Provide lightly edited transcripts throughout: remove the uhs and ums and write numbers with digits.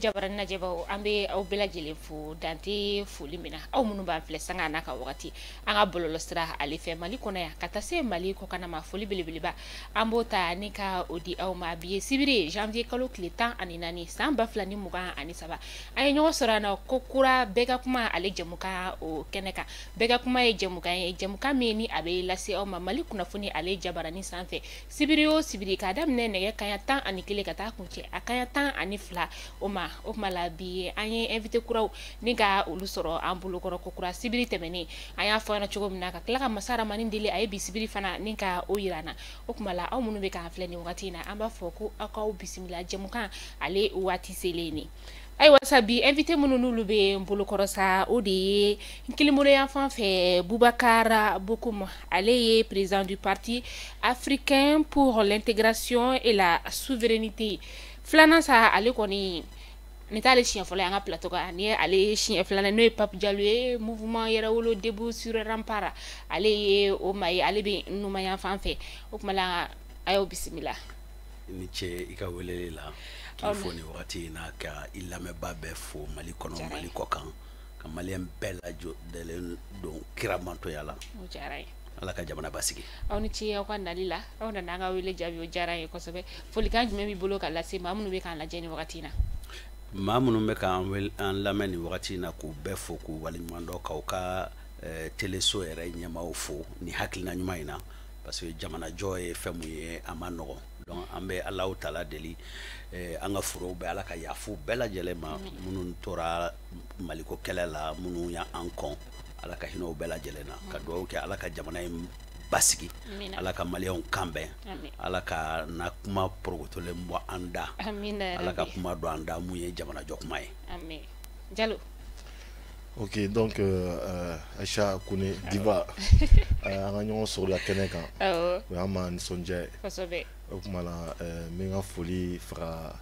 Jabarani lajɛbaw, an bɛ aw bɛɛ lajɛlen fo dante foli min na. Aw minnu b'an filɛ sanga n'a ka wagati an ka bɔlɔlɔsira ale fɛ Mali kɔnɔ yan ka taa se Mali kɔkanna ma, foli belebeleba an b'o ta ni ka o di aw ma. Bi ye sibiri, janvier kalo tile 14, san 2023. An ye ɲɔgɔn sɔrɔ yan nɔ ko kura, bɛɛ ka kuma ale jɛmukan o kɛnɛ kan. Bɛɛ ka kuma ye jɛmukan ye, jɛmukan min ni a bɛ lase aw ma Mali kunnafoni ale jabarani sanfɛ sibiri o sibiri, k'a daminɛ nɛgɛ kanɲɛ 11 ka taa kuncɛ a kanɲɛ 12 o ma. O tuma la, bi an ye invité kuraw ni ka olu sɔrɔ an bolokɔrɔ ko kura. Sibiri tɛmɛnen an y'a fɔ ɲɛna cogo min na, ka tila ka masa Ramani deli a ye bi sibiri fana ni ka o yira an na. O tuma la, aw minnu bɛ k'an filɛ nin wagati in na, an b'a fɔ ko aw k'aw bisimila jɛmukan ale waati selen ni. Ayiwa sa, bi invité minnu n'olu bɛ n bolokɔrɔ sa, o de ye n kininbolo yan fan fɛ, Boubacar Bocoum, ale ye président du Parti africain pour l'intégration et la souveraineté. Filanan sa, ale kɔni nin t'ale siɲɛ fɔlɔ ye an ka plateau kan, ni ye ale siɲɛ filanan, n'o ye Pape Diallo ye, mouvement Yɛrɛwolo debout sur rempart, ale ye o maa ye, ale bɛ numan yan fan fɛ. O tuma la, a y'aw bisimila. I ni ce i ka weleli la. K'i fo nin wagati in na, ka i lamɛnbaa bɛɛ fo Mali kɔnɔ, Mali kɔ kan, ka maliyɛn bɛɛ lajɛlen don kiramantoya la. O diyara n ye. Ala ka jamana basigi. Aw ni ce aw ka nali la, aw nana an ka wele jaabi, o diyara n ye kosɛbɛ. Folikan jumɛn b'i bolo ka lase maa minnu bɛ k'an lajɛ nin wagati in na? Maa minnu bɛ k'an an lamɛn nin wagati in na, k'u bɛɛ fo, k'u waleɲuman dɔn, k'aw ka teleso yɛrɛ ɲɛmaaw fo ni hakilina ɲuman in na, parce que jamanajɔ ye fɛn mun ye, a ma nɔgɔn. Donc an bɛ Alahu taala deli, an ka forow bɛ, Ala ka yafu bɛɛ lajɛlen ma, minnu tora Maliko kɛlɛ la, minnu y'an kɔn, Ala ka hinɛ u bɛɛ lajɛlen na, ka dugawu kɛ Ala ka jamana in basigi, Ala ka maliyɛnw kan bɛn, Ala ka na kuma porokotolen bɔ an da, Ala ka kuma don an da mun ye jamanajɔ kuma ye. Jalo. Ok, donc Aïcha Kone Diva, an ka ɲɔgɔn sɔrɔ la kɛnɛ kan, o y'an ma nisɔndiya ye. O tuma na, n bɛ n ka foli fara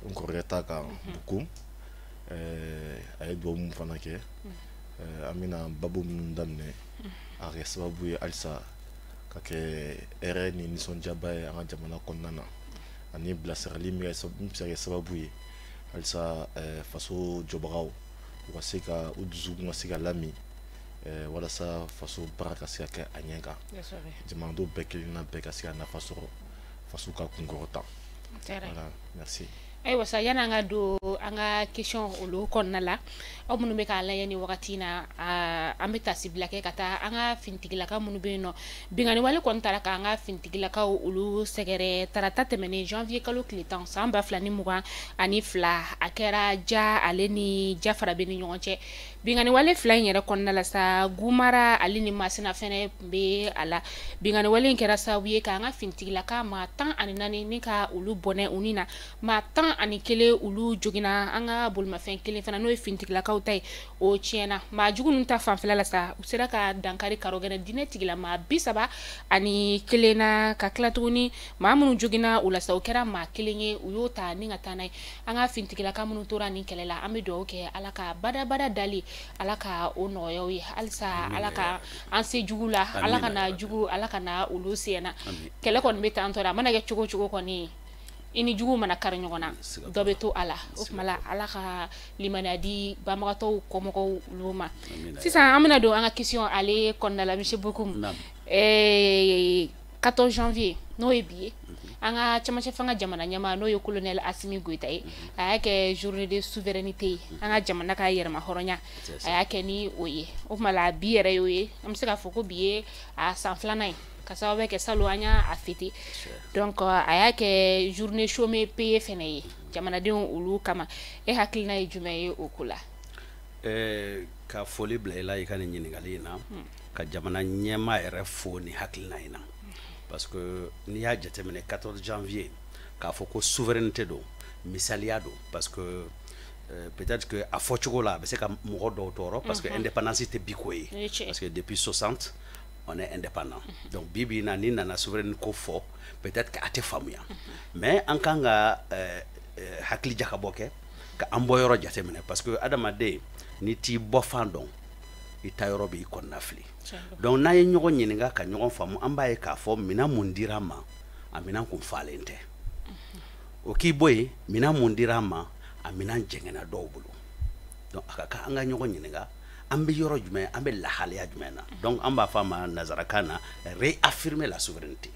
n kɔrɔkɛ ta kan, Bocoum. A ye dugawu min fana kɛ, an bɛna babu minnu daminɛ, a kɛ sababu ye halisa ka kɛ hɛrɛ ni nisɔndiyaba ye an ka jamana kɔnɔna na, ani bilasirali min bɛ se ka kɛ sababu ye halisa faso jɔbagaw u ka se ka u dusukun ka se ka lami walasa faso baara ka se ka kɛ a ɲɛ kan, jamanadenw bɛɛ kelenna bɛɛ ka se ka nafa sɔrɔ faso ka kunkɔrɔta. Voilà, merci. Ayiwa sa, yan'an ka don an ka question olu kɔnɔna la, aw minnu bɛ k'a lajɛ nin wagati in na, an bɛ tasibila kɛ ka taa an ka finitigilaka minnu bɛ yen nɔ. Binkanni wale kɔni taara k'an ka finitigilakaw olu sɛgɛrɛ tarata tɛmɛnen, janvier kalo tile 10, san 2022. A kɛra Ja ale ni Jafarabe ni ɲɔgɔn cɛ. Binkanni wale fila in yɛrɛ kɔnɔna la sa, Gumara ale ni Masina fɛnɛ tun bɛ a la. Binkanni wale in kɛra sababu ye k'an ka finitigilaka maa 14 ni ka olu bɔnɛ u ni na, maa 11 olu joginna, an ka bolimafɛn kelen fana, n'o ye finitigilakaw ta ye, o tiɲɛna. Maa jugu ninnu ta fanfɛla la sa, u sera ka dankari karɔgɛnɛ diinɛ tigila maa 31 na, ka tila tuguni maa minnu joginna u la sa, o kɛra maa kelen ye, u y'o ta ni ka taa n'a ye. An ka finitigilaka minnu tora nin kɛlɛ la, an bɛ dugawu kɛ Ala ka badabada dali, Ala ka o nɔgɔya u ye halisa, Ala ka an se jugu la, Ala ka na jugu, Ala ka na olu sen na. Kɛlɛ kɔni bɛ tan tɔ, a mana kɛ cogo o cogo kɔni, i ni jugu mana kari ɲɔgɔn na, dɔ bɛ to a la. O tuma la, Ala ka limaniya di banbagatɔw kɔmɔgɔw olu ma. Sisan an bɛna don an ka question ale kɔnɔna la. Monsieur Bocoum, 14 janvier, n'o ye bi ye, an ka cɛmancɛ fanga jamana ɲɛmaa, n'o ye colonel Assimi Goïta ye, a y'a kɛ journée de souveraineté ye, an ka jamana ka yɛrɛma hɔrɔnya a y'a kɛ ni o ye. O tuma la, bi yɛrɛ y'o ye, an bɛ se k'a fɔ ko bi ye a san filanan ye, ka sababu kɛ salon an y'a fêté. Donc a y'a kɛ journée chômée payée fɛnɛ ye jamanadenw olu kama. E hakilina ye jumɛn ye o ko la? Ka foli bila i la i ka nin ɲininkali in na, ka jamana ɲɛmaa yɛrɛ fo nin hakilina in na, parce que n'i y'a jateminɛ, 14 janvier, k'a fɔ ko souveraineté don, misaliya don, parce que peut-être que a fɔcogo la, a bɛ se ka mɔgɔ dɔw tɔɔrɔ, parce que indépendance tɛ bi ko ye, parce que depuis 60 on est indépendant. Donc bi bi in na, n'i nana souveraineté ko fɔ, peut-être que a tɛ faamuya, mais an kan ka hakili jakabɔ kɛ ka an bɔ yɔrɔ jateminɛ, parce que adamaden n'i t'i bɔ fan dɔn, i ta yɔrɔ b'i kɔnɔna fili. Donc n'an ye ɲɔgɔn ɲininka ka ɲɔgɔn faamu, an b'a ye k'a fɔ minɛn mun dira an ma, a minɛn kun falen tɛ. O k'i bɔ yen, minɛn mun dira an ma, a A minɛn jɛngɛnna dɔw bolo. Donc a ka kan an ka ɲɔgɔn ɲininka, an bɛ yɔrɔ jumɛn, an bɛ lahalaya jumɛn na? Donc an b'a fɔ a ma nanzarakan na réaffirmer la souveraineté.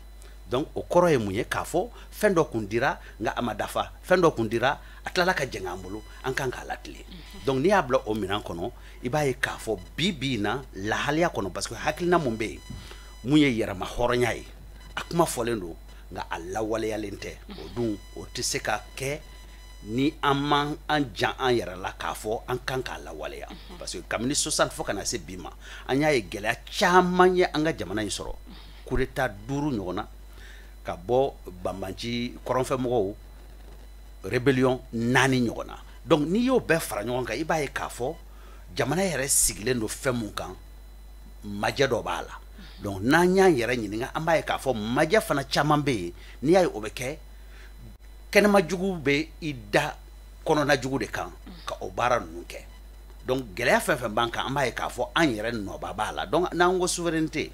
Donc o kɔrɔ ye mun ye? K'a fɔ fɛn dɔ kun dira nka a ma dafa, fɛn dɔ kun dira a tilala ka jɛngɛ an bolo, an kan k'a latilen. Donc n'i y'a bila o minɛn kɔnɔ, i b'a ye k'a fɔ bi bi in na lahalaya kɔnɔ, parce que hakilina mun bɛ yen, mun ye yɛrɛma hɔrɔnya ye, a kuma fɔlen don nka a lawaleyalen tɛ. O dun o tɛ se ka kɛ ni an man an jan an yɛrɛ la k'a fɔ an kan k'a lawaleya. Parce que kabini 60 fo ka na se bi ma, an y'a ye gɛlɛya caman ye an ka jamana in sɔrɔ, coup d'état 5 ɲɔgɔn na, ka bɔ banbanci kɔrɔnfɛmɔgɔw rébellion 4 ɲɔgɔn na. Donc n'i y'o bɛɛ fara ɲɔgɔn kan, i b'a ye k'a fɔ jamana yɛrɛ sigilen don fɛn mun kan, majɛ dɔ b'a la. Donc n'an y'an yɛrɛ ɲininka, an b'a ye k'a fɔ majɛ fana caman bɛ yen. N'i y'a ye o bɛ kɛ, kɛnɛma jugu bɛ i da kɔnɔna jugu de kan ka o baara ninnu kɛ. Donc gɛlɛya fɛn fɛn b'an kan, an b'a ye k'a fɔ an yɛrɛ nɔba b'a la. Donc n'an ko souveraineté,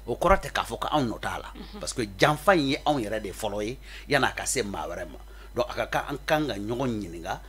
o kɔrɔ tɛ k'a fɔ ko anw nɔ t'a la, parce que janfa in ye anw yɛrɛ de fɔlɔ ye yan'a ka se maa wɛrɛ ma. Donc a ka kan an kan ka ɲɔgɔn ɲininka,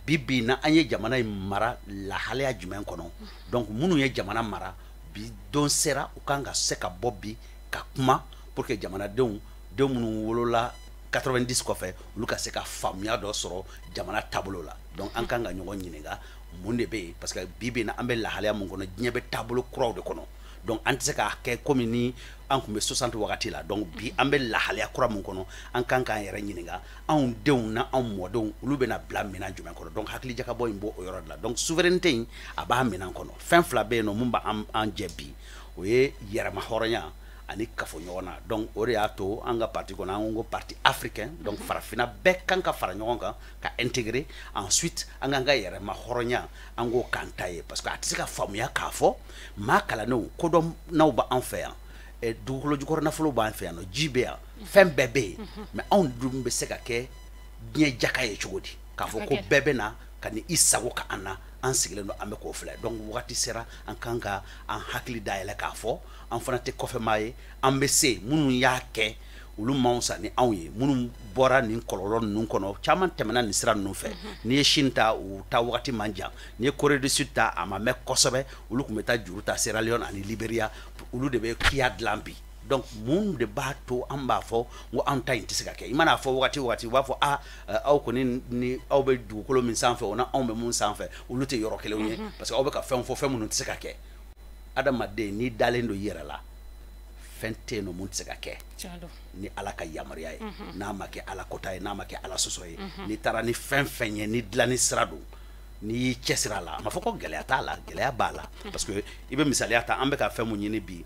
bi bi in na an ye jamana in mara lahalaya jumɛn kɔnɔ? Donc minnu ye jamana mara, bi don sera u kan ka se ka bɔ bi ka kuma pour que jamanadenw, den minnu wolola 90 kɔfɛ, olu ka se ka faamuya dɔ sɔrɔ jamana taabolo la. Donc an kan ka ɲɔgɔn ɲininka mun de bɛ yen, parce que bi bi in na an bɛ lahalaya mun kɔnɔ, diɲɛ bɛ taabolo kuraw de kɔnɔ. Donc an tɛ se k'a kɛ komi ni an tun bɛ 60 wagati la. Donc bi an bɛ lahalaya kura mun kɔnɔ, an kan k'an yɛrɛ ɲininka, anw denw na anw mɔdenw, olu bɛna bila minɛn jumɛn kɔnɔ? Donc hakilijakabɔ in b'o o yɔrɔ de la. Donc souveraineté in a b'a minɛn kɔnɔ. Fɛn fila bɛ yen nɔ mun b'an an jɛ bi, o ye yɛrɛma hɔrɔnya ani kafo ɲɔgɔn na. Donc o de y'a to an ka parti kɔnɔ, an ko parti africain. Donc farafinna bɛɛ kan ka fara ɲɔgɔn kan ka intégrer. Ensuite an k'an ka yɛrɛma hɔrɔnya, an k'o k'an ta ye, parce que a tɛ se ka faamuya k'a fɔ maa kalannenw kodɔnnaw b'an fɛ yan, dugukolo jukɔrɔ nafolo b'an fɛ yan nɔ, ji bɛ yan, fɛn bɛɛ bɛ yen, mais anw dun bɛ se ka kɛ diɲɛ jaka ye cogo di k'a fɔ ko bɛɛ bɛ na ka ni i sago ka an na, an sigilen don an bɛ k'o filɛ? Donc wagati sera an kan ka an hakili dayɛlɛ k'a fɔ an fana tɛ kɔfɛmaa ye, an bɛ se. Minnu y'a kɛ, olu man fisa ni anw ye, minnu bɔra nin kɔlɔlɔ ninnu kɔnɔ, caman tɛmɛna nin sira ninnu fɛ. N'i ye Chine ta, u ta wagati man jan. N'i ye Corée du Sud ta, a ma mɛn kosɛbɛ, olu tun bɛ taa juru ta Sierra Leone ani Liberia, olu de bɛ kiya dilan bi. Donc mun de b'a to an b'a fɔ n ko anw ta in tɛ se ka kɛ? I mana fɔ wagati o wagati, u b'a fɔ a aw kɔni ni aw bɛ dugukolo min sanfɛ, o na anw bɛ mun sanfɛ, olu tɛ yɔrɔ kelenw ye, parce que aw bɛ ka fɛn fɔ, fɛn minnu tɛ se ka kɛ. Adamaden, n'i dalen don i yɛrɛ la, fɛn tɛ yen nɔ mun tɛ se ka kɛ ni Ala ka yamaruya ye, n'a ma kɛ Ala kota ye, n'a ma kɛ Ala sɔsɔ ye. N'i taara ni fɛn fɛn ye, ni dilanni sira don, n'i y'i cɛsiri a la, a ma fɔ ko gɛlɛya t'a la, gɛlɛya b'a la. Parce que i bɛ misaliya ta, an bɛ ka fɛn mun ɲini bi,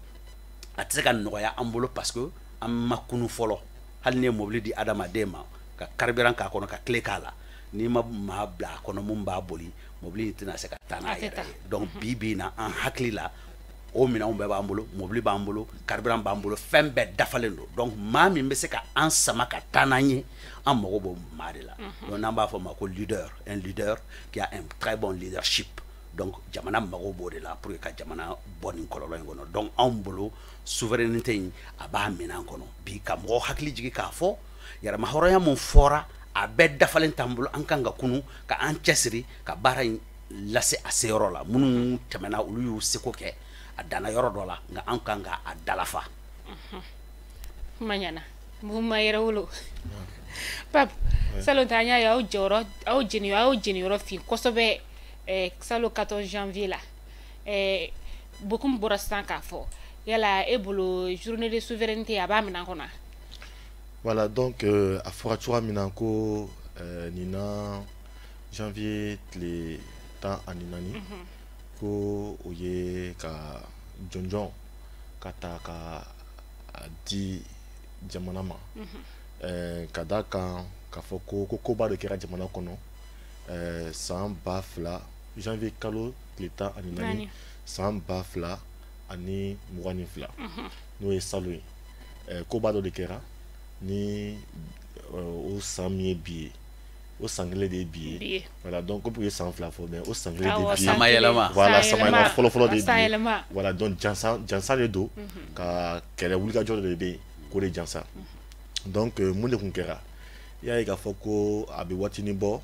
a tɛ se ka nɔgɔya an bolo, parce que an ma kunu fɔlɔ. Hali n'i ye mobili di adamaden ma ka carburant k'a kɔnɔ, ka clé k'a la, n'i ma maa bila a kɔnɔ mun b'a boli, mobili in tɛna se ka taa n'a yɛrɛ ye. Donc bi bi in na, an hakili la, o minɛnw bɛɛ b'an bolo, mobili b'an bolo, carburant b'an bolo, fɛn bɛɛ dafalen don. Donc maa min bɛ se ka an sama ka taa n'an ye, an mago b'o maa de la. Donc n'an b'a fɔ o ma ko leader, un leader qui a un très bon leadership. Donc jamana mago b'o de la pour que ka jamana bɔ nin kɔlɔlɔ in kɔnɔ. Donc anw bolo, souveraineté in a b'a minɛn kɔnɔ bi, ka mɔgɔw hakili jigin k'a fɔ yɛrɛma hɔrɔnya mun fɔra, a bɛɛ dafalen t'an bolo. An kan ka kunu ka an cɛsiri ka baara in lase a seyɔrɔ la. Minnu tɛmɛna, olu y'u seko kɛ, a danna yɔrɔ dɔ la, nka an kan ka a dalafa. Kuma ɲɛna, ma yɛrɛ wolo Pape, salon ta an y'a ye aw jɔyɔrɔ, aw jeni, aw jeniyɔrɔ fin kosɛbɛ salon 14 janvier la. Bokum bɔra sisan k'a fɔ, yala e bolo journée de souveraineté a b'a minɛn kɔnɔ? Voilà, donc a fɔra cogoya min na ko nin na janvier tile 14, ko o ye ka jɔnjɔn ka ta ka a di jamana ma, ka da kan k'a fɔ ko koba de kɛra jamana kɔnɔ san 2000 janvier kalo tile 14 san 2022, n'o ye salon ye. Koba dɔ de kɛra ni o san min ye bi ye, o san kelen de ye bi ye. Voilà, donc ko ye san 2 fɔ, mais o san kelen de bi ye. Samayɛlɛma. Voilà, samayɛlɛma fɔlɔ fɔlɔ de ye bi ye. Voilà, donc jansa de don, ka kɛlɛ wulikajɔ de bɛ yen k'o de jansa. Donc mun de tun kɛra? I y'a ye k'a fɔ ko a bɛ waatinin bɔ,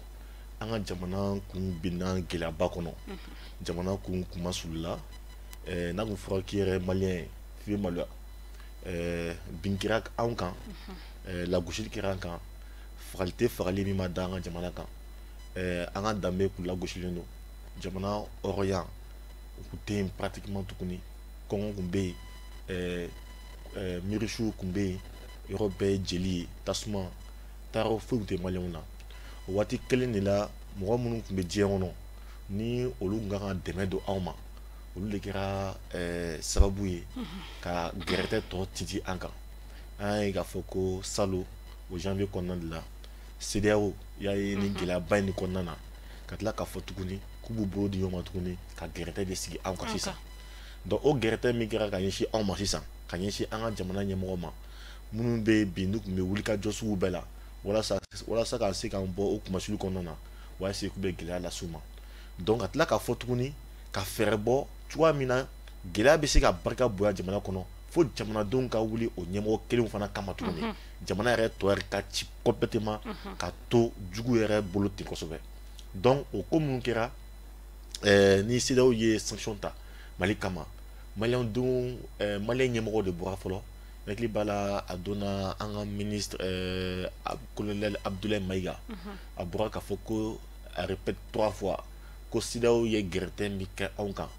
An ka jamana kun binna gɛlɛyaba kɔnɔ, jamana kun kuma sulila. N'a kun fɔra k'i yɛrɛ malien ye, f'i bɛ maloya. Bin kɛra anw kan, lagosili kɛra an kan, fagali tɛ fagali min ma da an ka jamana kan. An ka danbe kun lagosilen don, jamana hɔrɔnya o kun tɛ yen pratiquement tuguni. Kɔngɔ kun bɛ yen, mirisiw kun bɛ yen, yɔrɔ bɛɛ ye jeli ye, tasuma taayɔrɔ foyi tun tɛ maliyɛnw na. O waati kelen de la, mɔgɔ minnu tun bɛ diɲɛ kɔnɔ ni olu tun kan ka dɛmɛ don anw ma, olu de kɛra sababu ye ka gɛrɛtɛ tɔ titi an kan. An y'a ye k'a fɔ ko salon o janvier kɔnɔna de la, CEDEAO y'a ye ni gɛlɛyaba in kɔnɔna na, ka tila k'a fɔ tuguni k'u b'u bolo di ɲɔgɔn ma tuguni ka gɛrɛtɛ de sigi anw kan sisan. Donc o gɛrɛtɛ min kɛra ka ɲɛsin anw ma sisan, ka ɲɛsin an ka jamana ɲɛmɔgɔ ma minnu bɛ bi n'u tun bɛ wulikajɔ sugu bɛɛ la walasa ka se k'an bɔ o kumasuli kɔnɔna na, walasa k'u bɛ gɛlɛya las'u ma. Donc ka tila k'a fɔ tuguni ka fɛɛrɛ bɔ cogoya min na gɛlɛya bɛ se ka barika bonya jamana kɔnɔ, fo jamanadenw ka wuli o ɲɛmɔgɔ kelenw fana kama tuguni, jamana yɛrɛ tɔ yɛrɛ ka ci complètement ka to jugu yɛrɛ bolo ten kosɛbɛ. Donc o ko minnu kɛra, ni CEDEAO ye sanction ta Mali kama, maliyɛndenw, maliyɛn ɲɛmɔgɔ de bɔra fɔlɔ. Ne hakili b'a la, a donna an ka ministre colonel Abdoulaye Maïga, a bɔra k'a fɔ ko, a répète trois fois, ko CEDEAO ye gɛrɛtɛ min kɛ anw kan,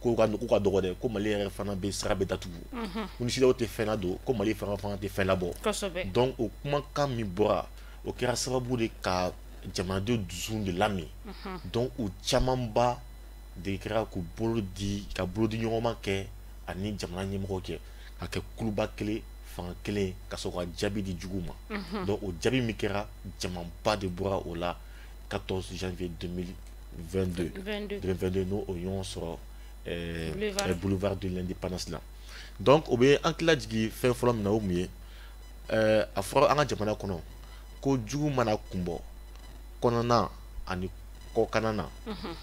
ko ka dɔgɔ dɛ, ko Mali yɛrɛ fana bɛ sira bɛ datugu, ko ni CEDEAO tɛ fɛn ladon, ko Mali fana tɛ fɛn labɔ. Donc o kumakan min bɔra, o kɛra sababu de ka jamanadenw dusu de lami. Donc u camanba de kɛra k'u bolo di, ka bolo di ɲɔgɔn ma kɛ ani jamana ɲɛmɔgɔ kɛ ka kɛ kuluba kelen, fanga kelen, ka sɔrɔ ka jaabi di jugu ma. Donc o jaabi min kɛra, jamaba de bɔra o la 14 janvier 2022, n'o o ɲɔgɔn sɔrɔ boulevard de l'Indépendance la. Donc o bɛ an tila jigin fɛn fɔlɔ min na, o mun ye? A fɔra an ka jamana kɔnɔ ko jugu mana kunbɔ kɔnɔna ani kɔkanna na,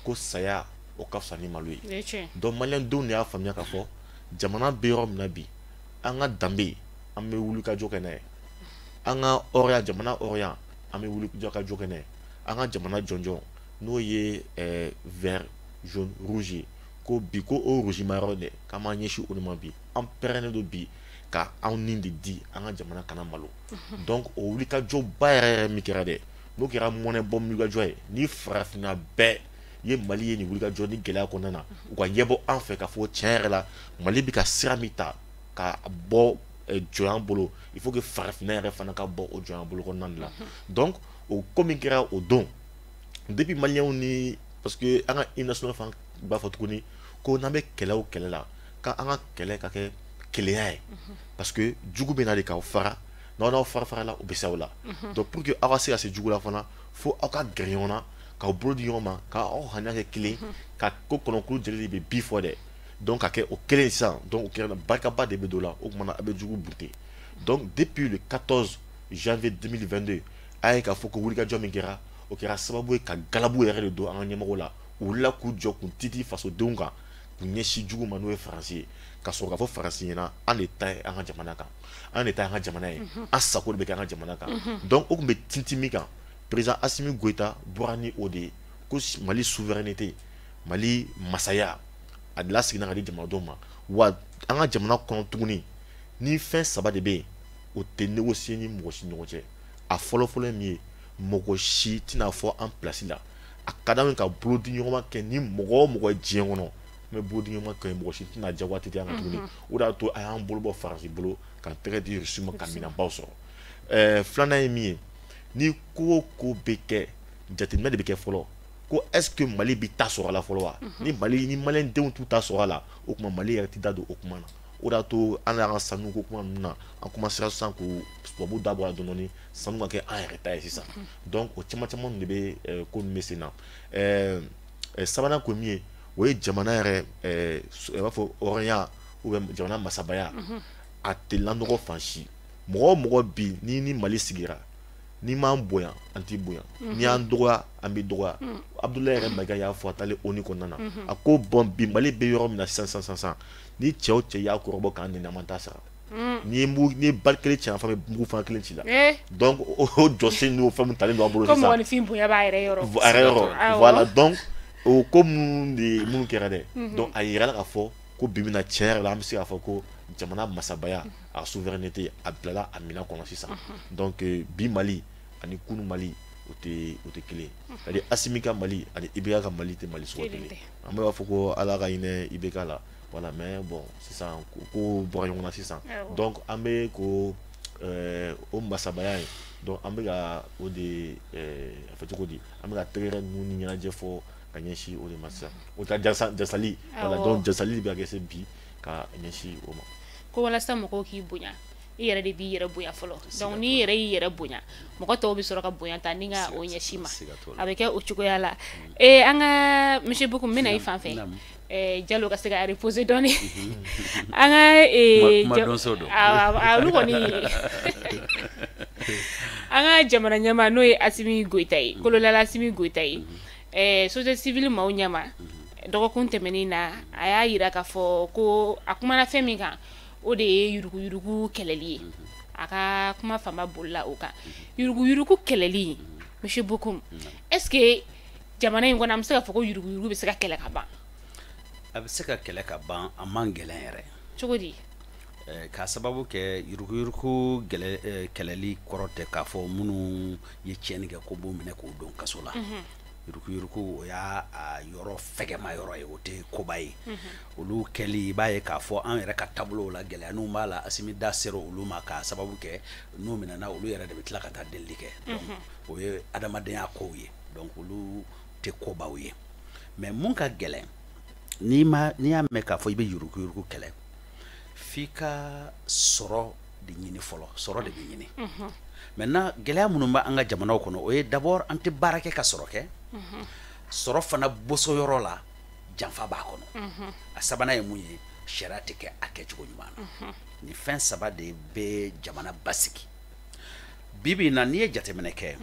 ko saya o ka fisa ni malo ye. Donc maliyɛndenw de y'a faamuya k'a fɔ jamana bɛ yɔrɔ min na bi, an ka danbe, an bɛ wuli ka jɔ kɛ n'a ye, an ka hɔrɔnya, jamana hɔrɔnya, an bɛ wuli ka jɔ kɛ n'a ye, an ka jamana jɔnjɔn n'o ye vert jaune rouge ye, ko bi ko o rouge ma yɔrɔ dɛ, k'an b'an ɲɛsin o de ma bi, an pɛrɛnnen don bi ka anw ni de di an ka jamana kana malo. Donc o wulikajɔba yɛrɛ yɛrɛ min kɛra dɛ, n'o kɛra mɔnɛ bɔ wulikajɔ ye, ni farafinna bɛɛ ye Mali ye nin wulikajɔ ni gɛlɛya kɔnɔna na, u ka ɲɛbɔ an fɛ k'a fɔ tiɲɛ yɛrɛ la Mali bɛ ka sira min ta ka bɔ jɔnya bolo, il faut que farafinna yɛrɛ fana ka bɔ o jɔnya bolo kɔnɔna de la. Donc o ko min kɛra o don, depuis maliyɛnw ni, parce que an ka hymne national fana b'a fɔ tuguni ko n'an bɛ kɛlɛ o kɛlɛ la, k'an ka kɛlɛ ka kɛ kelenya ye, parce que jugu bɛ na de k'aw fara, n'aw fara fara la, o bɛ se aw la. Donc pour que aw ka se ka se jugu la fana, fo aw ka gɛrɛ ɲɔgɔn na, k'aw bolo di ɲɔgɔn ma, k'aw hanya kɛ kelen, ka ko kɔnɔkulu jeli de bɛ bi fɔ dɛ. Donc ka kɛ o kelen sisan, donc o kɛra barikaba de bɛ don o la, o tuma na a bɛ jugu bunte. Donc depuis le 14 janvier 2022, a ye k'a fɔ ko wulikajɔ min kɛra, o kɛra sababu ye ka galabu yɛrɛ de don an ka ɲɛmɔgɔw la. U wulila k'u jɔ k'u titi fasodenw kan, k'u ɲɛsin jugu ma n'o ye Faransi ye, ka sɔrɔ k'a fɔ Faransi ɲɛna an de ta ye an ka jamana kan, an de ta ye an ka jamana ye, an sago de bɛ kɛ an ka jamana kan. Donc o tun bɛ tintin min kan, président Assimi Goïta bɔra ni o de ye, ko Mali souveraineté, Mali masaya a laseginna ka di jamanadenw ma. Wa an ka jamana kɔnɔ tuguni, ni fɛn saba de bɛ yen, o tɛ négocier ni mɔgɔ si ɲɔgɔn cɛ. A fɔlɔ fɔlɔ ye min ye, mɔgɔ si tɛna fɔ an place la. A ka d'anw ye ka bolo di ɲɔgɔn ma kɛ ni mɔgɔ o mɔgɔ ye diɲɛ kɔnɔ, an bɛ bolo di ɲɔgɔn ma kɛ, mɔgɔ si tɛna diyagoya tɛ an kan tuguni. O de y'a to a y'an bolo bɔ Faransi bolo, k'an tɛgɛ di Rusi ma, ka minɛnbaw sɔrɔ. Filanan ye min ye, ni ko o ko bɛ kɛ, jateminɛ de bɛ kɛ fɔlɔ, ko est-ce que Mali bɛ ta sɔrɔ a la fɔlɔ wa? Ni Mali, ni maliyɛndenw t'u ta sɔrɔ a la, o tuma Mali yɛrɛ tɛ da don o kuma na. O de y'a to an y'an ka sanu ko kuma ninnu na, an commencera sisan k'o tubabuw da bɔ a la dɔɔnin dɔɔnin, sanu ka kɛ an yɛrɛ ta ye sisan. Donc o caman caman de bɛ ko ninnu bɛ sen na. Sabanan ko min ye, o ye jamana yɛrɛ, i b'a fɔ hɔrɔnya ou bien jamana masabaya, a tɛ lanɔgɔ fan si. Mɔgɔ o mɔgɔ bi ni Mali sigira, n'i m'an bonya, an t'i bonya, n'i y'an dɔgɔya, an b'i dɔgɔya. Abdoulaye yɛrɛ Maïga y'a fɔ a taalen ONU kɔnɔna na, a ko bon bi Mali bɛ yɔrɔ min na sisan sisan sisan, ni cɛ o cɛ y'a kɔrɔbɔ k'an nɛni, an m'an ta sara. N'i ye bali kelen ci, an fana bɛ mugu fana kelen ci la. Donc o jɔsen n'o fɛn min talen don an bolo sisan. Ko mɔgɔninfin bonya b'a yɛrɛ yɔrɔ. A yɛrɛ yɔrɔ. Voilà, donc o ko minnu kɛra dɛ, donc a yirala k'a fɔ ko bi bi in na, tiɲɛ yɛrɛ la, an bɛ se k'a fɔ ko jamana masabaya, a souveraineté, a bilala a minɛn kɔnɔ sisan. Donc bi Mali ani kunu Mali, o tɛ kelen ye. C'est à dire Assimi ka Mali ani IBK ka Mali tɛ Mali sugu kelen ye. An b'a fɔ ko Ala ka hinɛ IBK la. Voilà, mais bon, sisan ko bɔra ɲɔgɔn na sisan. Donc an bɛ ko o masabaya ye, donc an bɛ ka o de a fɔ cogo di, an bɛ ka tɛgɛrɛ ninnu ni ɲɛnajɛ fɔ ka ɲɛsin o de ma sisan. O ta jasali, voilà, donc jasali bɛ ka kɛ se bi ka ɲɛsin o ma. Ko walasa mɔgɔw k'i bonya, i yɛrɛ de b'i yɛrɛ bonya fɔlɔ. Donc n'i yɛrɛ y'i yɛrɛ bonya, mɔgɔ tɔw bɛ sɔrɔ ka bonya ta ni ka o ɲɛsin ma. A bɛ kɛ o cogoya la. An ka monsieur Bocoum, n bɛna i fan fɛ. Jalo ka se ka reposer dɔɔni. An ka olu kɔni, an ka jamana ɲɛmaa, n'o ye Assimi Goïta ye, colonel Assimi Goïta ye, société civile maaw ɲɛma dɔgɔkun tɛmɛnen na, a y'a yira k'a fɔ ko a kumana fɛn min kan, o de ye yuruguyurugu kɛlɛli ye. A ka kuma fanba bolila o kan, yuruguyurugu kɛlɛli. Monsieur Bocoum, est-ce que jamana in kɔnɔ, an bɛ se k'a fɔ ko yuruguyurugu bɛ se ka kɛlɛ ka ban? A bɛ se ka kɛlɛ ka ban, a man gɛlɛn yɛrɛ. Cogo di? K'a sababu kɛ, yuruguyurugu kɛlɛli kɔrɔ tɛ k'a fɔ minnu ye tiɲɛni kɛ ko b'u minɛ k'u don kaso la. Yuruguyurugu, o y'a yɔrɔ fɛgɛma yɔrɔ ye, o tɛ koba ye. Olu kɛli, i b'a ye k'a fɔ an yɛrɛ ka taabolow la, gɛlɛyaninw b'a la. Assimi da sera olu ma, k'a sababu kɛ n'u minɛna, olu yɛrɛ de bɛ tila ka taa delili kɛ. Donc o ye adamadenya kow ye, donc olu tɛ kobaw ye. Mais mun ka gɛlɛn, n'i y'a mɛn k'a fɔ i bɛ yuruguyurugu kɛlɛ, f'i ka sɔrɔ de ɲini fɔlɔ. Sɔrɔ de bɛ ɲini. Maintenant, gɛlɛya minnu bɛ an ka jamanaw kɔnɔ, o ye d'abord an tɛ baara kɛ ka sɔrɔ kɛ. Sɔrɔ fana boso yɔrɔ la, janfa b'a kɔnɔ. A sabanan ye mun ye? Sariya tɛ kɛ a kɛcogo ɲuman na. Nin fɛn saba de bɛ jamana basigi. Bi bi in na, n'i ye jateminɛ kɛ,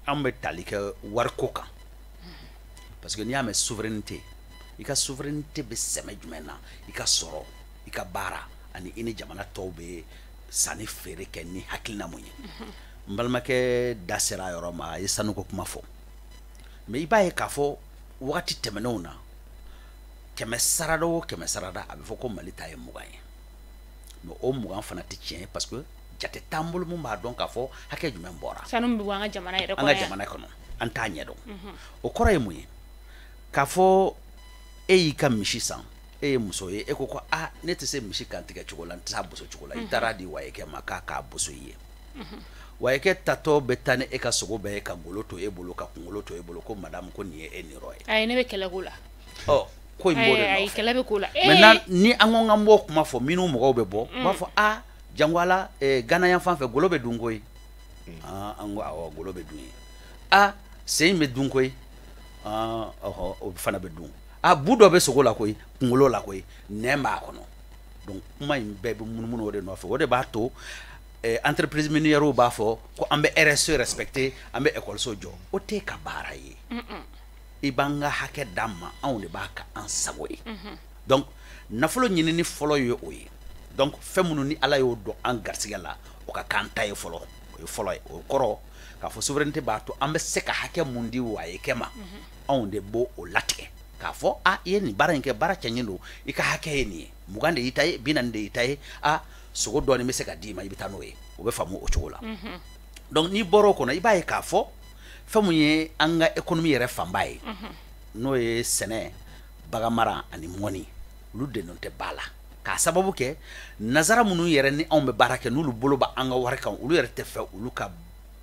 an bɛ tali kɛ wariko kan, parce que n'i y'a mɛn souveraineté, i ka souveraineté bɛ sɛmɛ jumɛn na? I ka sɔrɔ, i ka baara, ani i ni jamana tɔw bɛ sanni feere kɛ ni hakilina mun ye. N balimakɛ da sera a yɔrɔ ma, a ye sanuko kuma fɔ. Mais i b'a ye k'a fɔ wagati tɛmɛnenw na, 100 sarada o 100 sarada, a bɛ fɔ ko Mali ta ye 20 ye. Mais o 20 fana tɛ tiɲɛ ye, parce que jate t'an bolo mun b'a dɔn k'a fɔ hakɛ jumɛn bɔra. Sanu bɛ bɔ an ka jamana yɛrɛ kɔnɔ. An ka jamana kɔnɔ, an t'a ɲɛdɔn. O kɔrɔ ye mun ye? K'a fɔ e y'i ka misi san, e ye muso ye, e ko ko aa, ne tɛ se misi kantigɛ cogo la, n tɛ se a boso cogo la. I taara di wayekɛ ma k'a k'a boso i ye. Wayekɛ tatɔ bɛ taa ni e ka sogo bɛɛ ye, ka golo to e bolo, ka kunkolo to e bolo, ko madame, ko nin ye e niyɔrɔ ye. Ayi, ne bɛ kɛlɛ k'o la. Ɔ, ko in b'o de nɔfɛ. Ayi, kɛlɛ bɛ k'o la. Maintenant, ni an ko k'an b'o kuma fɔ, minnu mɔgɔw bɛ bɔ, u b'a fɔ aa, jango ala, Gana yan fan fɛ, golo bɛ dun koyi. An ko awɔ, golo bɛ dun ye. Aa, sen in bɛ dun koyi. Ɔhɔ, o fana bɛ dun. A bu dɔ bɛ sogo la koyi, kunkolo la koyi, nɛn b'a kɔnɔ. Donc kuma in bɛɛ bɛ munumunu o de nɔfɛ. O de b'a to entreprise minière b'a fɔ ko an bɛ RSE respecter, an bɛ école jɔ. O tɛ ka baara ye. I b'an ka hakɛ d'an ma, anw de b'a ka an sago ye. Donc nafolo ɲinini fɔlɔ ye o ye. Donc fɛn minnu ni Ala y'o dɔn an garisɛgɛ la, o ka k'an ta ye fɔlɔ. O ye fɔlɔ ye. O kɔrɔ k'a fɔ souveraineté b'a to an bɛ se ka hakɛ mun di wayekɛ ma, anw de b'o o latigɛ. K'a fɔ a, i ye nin baara in kɛ, baara cɛɲi don, i ka hakɛ ye nin ye, 20 de y'i ta ye, 40 de y'i ta ye. A sogo dɔɔnin bɛ se ka d'i ma, i bɛ taa n'o ye. O bɛ faamu o cogo la. Donc n'i bɔra o kɔnɔ, i b'a ye k'a fɔ fɛn mun ye an ka économie yɛrɛ fanba ye, n'o ye sɛnɛ, baganmara ani mɔni, olu de nɔ tɛ ba la. K'a sababu kɛ nazara minnu yɛrɛ ni anw bɛ baara kɛ, n'olu bolo b'an ka wari kan, olu yɛrɛ tɛ fɛ olu ka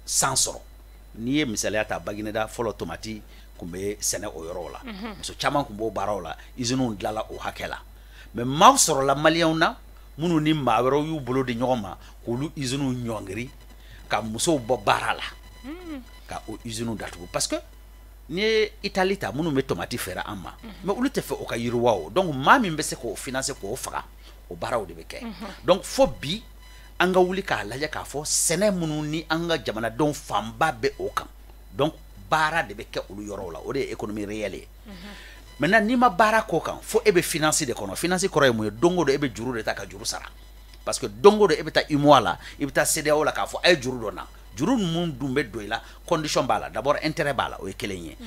san sɔrɔ. N'i ye misaliya ta, Bagineda fɔlɔ, tomati tun bɛ sɛnɛ o yɔrɔw la, muso caman tun b'o baaraw la, usines dilanla o hakɛ la. Mais maaw sɔrɔla maliyɛnw na minnu ni maa wɛrɛw y'u bolo di ɲɔgɔn ma k'olu usines ɲɔngiri, ka musow bɔ baara la, ka o usines datugu. Parce que n'i ye Italie ta, minnu bɛ tomati feere an ma, mais olu tɛ fɛ o ka yiriwa o. Donc maa min bɛ se k'o financer k'o faga, o baaraw de bɛ kɛ. Donc fo bi an ka wuli k'a lajɛ k'a fɔ sɛnɛ minnu ni an ka jamanadenw fanba bɛ o kan, donc baara de bɛ kɛ olu yɔrɔw la. O de ye économie réelle ye. Maintenant n'i ma baara k'o kan, fo e bɛ finance de kɔnɔ. Finance kɔrɔ ye mun ye? Don o don e bɛ juru de ta ka juru sara, parce que don o don e bɛ taa UEMOA la, i bɛ taa CEDEAO la k'a fɔ a ye juru dɔ na. Juru mun dun bɛ don i la, condition b'a la. D'abord intérêt b'a la, o ye kelen ye.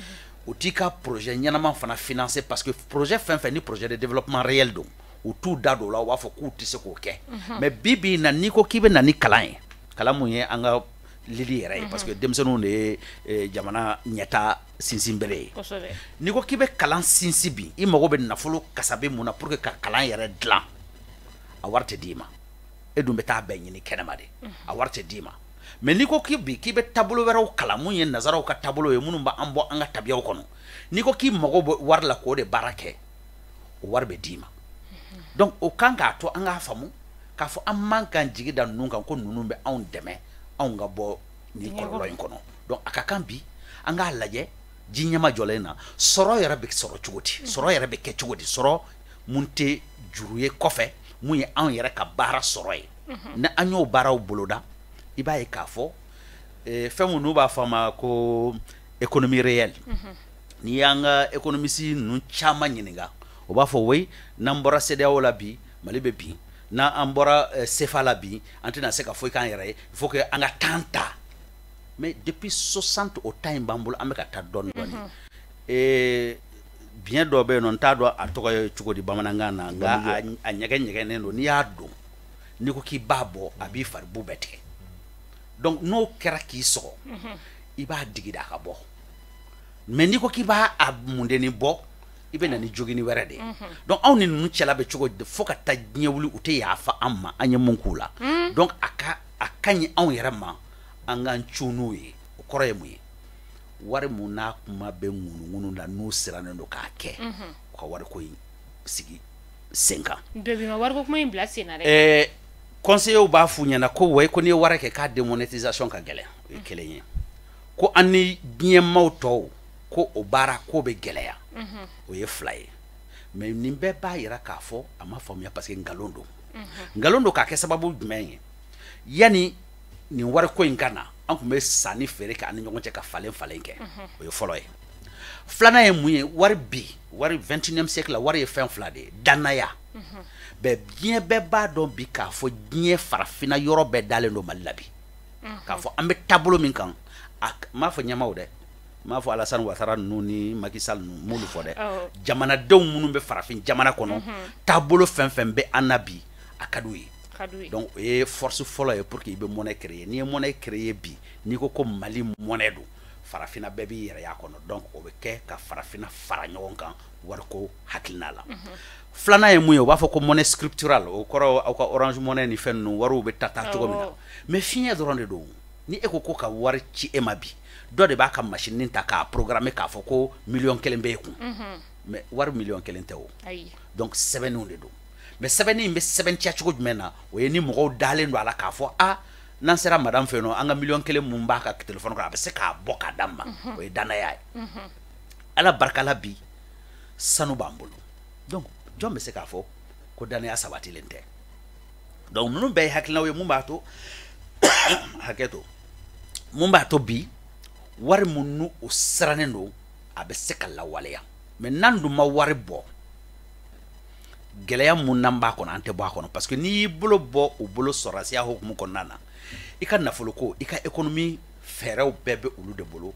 U t'i ka projet ɲɛnama fana financer, parce que projet fɛn fɛn ni projet de développement réel don, u t'u da don o la, u b'a fɔ k'u tɛ se k'o kɛ. Mais bi bi in na, n'i ko k'i bɛ na ni kalan ye, kalan mun ye an ka lili yɛrɛ ye, parce que denmisɛnninw de ye jamana ɲɛta sinsinbere ye, n'i ko k'i bɛ kalan sinsin bi, i mago bɛ nafolo kasabi mun na pour que ka kalan yɛrɛ dilan, a wari tɛ d'i ma. E dun bɛ taa bɛɛ ɲini kɛnɛma de, a wari tɛ d'i ma. Mais n'i ko k'i bi k'i bɛ taabolo wɛrɛw kalan mun ye nazaraw ka taabolo ye, minnu b'an bɔ an ka tabiyaw kɔnɔ, n'i ko k'i mago bɛ wari la k'o de baara kɛ, o wari bɛ d'i ma. Donc o kan k'a to an k'a faamu k'a fɔ an man kan jigi da ninnu kan ko ninnu bɛ anw dɛmɛ anw ka bɔ nin kɔlɔlɔ in kɔnɔ. Donc a ka kan bi an k'a lajɛ ji ɲɛma jɔlen na, sɔrɔ yɛrɛ bɛ sɔrɔ cogo di, sɔrɔ yɛrɛ bɛ kɛ cogo di, sɔrɔ mun tɛ juru ye kɔfɛ, mun ye anw yɛrɛ ka baara sɔrɔ ye. Ni an y'o baaraw boloda, i b'a ye k'a fɔ fɛn mun n'u b'a fɔ a ma ko économie réelle, n'i y'an ka économiste ninnu caman ɲininka, o b'a fɔ oui, n'an bɔra CEDEAO la bi, Mali bɛ bin, n'an bɔra CFA la bi, an tɛna se ka foyi k'an yɛrɛ ye, il faut que an ka temps ta. Mais depuis 60, o temps in b'an bolo, an bɛ ka taa dɔɔni dɔɔni. Biɲɛ dɔ bɛ yen nɔ, n t'a dɔn a tɔgɔ ye cogo di bamanankan na, nka a ɲɛgɛn ɲɛgɛnnen don, n'i y'a don, n'i ko k'i b'a bɔ, a b'i faribu bɛɛ tigɛ. Donc n'o kɛra k'i sɔgɔ, i b'a digi a ka bɔ. Mais n'i ko k'i b'a a mundenni bɔ, i bɛ na ni jogini wɛrɛ de ye. Donc anw ni ninnu cɛla bɛ cogo di fo ka taa diɲɛ wuli, u tɛ yafa an ma an ye mun k'u la. Donc a ka ɲi anw yɛrɛ ma an k'an cun n'u ye. O kɔrɔ ye mun ye? Wari mun n'a kuma bɛ ŋunuŋunu la, n'u sirannen don k'a kɛ, u ka wariko in sigi sen kan. Bɛɛ ma wariko kuma in bila sen na dɛ. Conseillers b'a f'u ɲɛna ko wayi, ko n'i ye wari kɛ k'a démonétisation ka gɛlɛn, o ye kelen ye. Ko an ni diɲɛmaaw tɔw ko o baara ko bɛ gɛlɛya, o ye fila ye. Mais nin bɛɛ b'a yira k'a fɔ a ma faamuya, parce que nkalon don. Nkalon don k'a kɛ sababu jumɛn ye? Yanni nin wariko in ka na, an tun bɛ sanni feere kɛ an ni ɲɔgɔn cɛ ka falen falen kɛ, o ye fɔlɔ ye. Filanan ye mun ye? Wari bi, wari 21e siècle la, wari ye fɛn fila de ye: danaya. Bɛɛ diɲɛ bɛɛ b'a dɔn bi k'a fɔ diɲɛ farafinna yɔrɔ bɛɛ dalen don Mali la bi, k'a fɔ an bɛ taabolo min kan. A m'a fɔ ɲɛmaaw dɛ, n m'a fɔ Alassane Ouattara ninnu ni Macky Sall ninnu, m'olu fɔ dɛ. Jamanadenw minnu bɛ farafin jamana kɔnɔ, taabolo fɛn fɛn bɛ an na bi, a ka d'u ye. Donc o ye force fɔlɔ ye pour que i bɛ monnaie créer. N'i ye monnaie créer bi, n'i ko ko Mali monnaie don, farafinna bɛɛ b'i yɛrɛ y'a kɔnɔ. Donc o bɛ kɛ ka farafinna fara ɲɔgɔn kan wariko hakilina la. Filanan ye mun ye? U b'a fɔ ko monnaie scripturale, o kɔrɔ aw ka Orange Money ni fɛn ninnu, wariw bɛ ta cogo min na. Mais fiɲɛ dɔrɔn de don. Ni e ko ko ka wari ci e ma bi, dɔ de b'a ka machine ta k'a programmer k'a fɔ ko 1 million bɛ e kun. Mais wari 1 million tɛ o. Donc sɛbɛnniw de don. Mais sɛbɛnni in bɛ sɛbɛntiya cogo jumɛn na? O ye ni mɔgɔw dalen don a la k'a fɔ a n'an sera madame fɛ yen nɔ, an ka 1 million mun b'a ka téléphone kɔnɔ, a bɛ se k'a bɔ k'a d'an ma. O ye danaya ye. Ala barika la bi, sanu b'an bolo. Donc jɔn bɛ se k'a fɔ ko danaya sabatilen tɛ? Donc ninnu bɛɛ ye hakilinaw ye mun b'a to, hakɛ to, mun b'a to bi wari mun n'u o sirannen don, a bɛ se ka lawaleya. Mais n'an dun ma wari bɔ, gɛlɛya mun n'an b'a kɔnɔ, an tɛ bɔ a kɔnɔ, parce que n'i y'i bolo bɔ u bolo sɔrɔdasiya hukumu kɔnɔna na, i ka nafoloko, i ka économie fɛɛrɛw bɛɛ bɛ olu de bolo,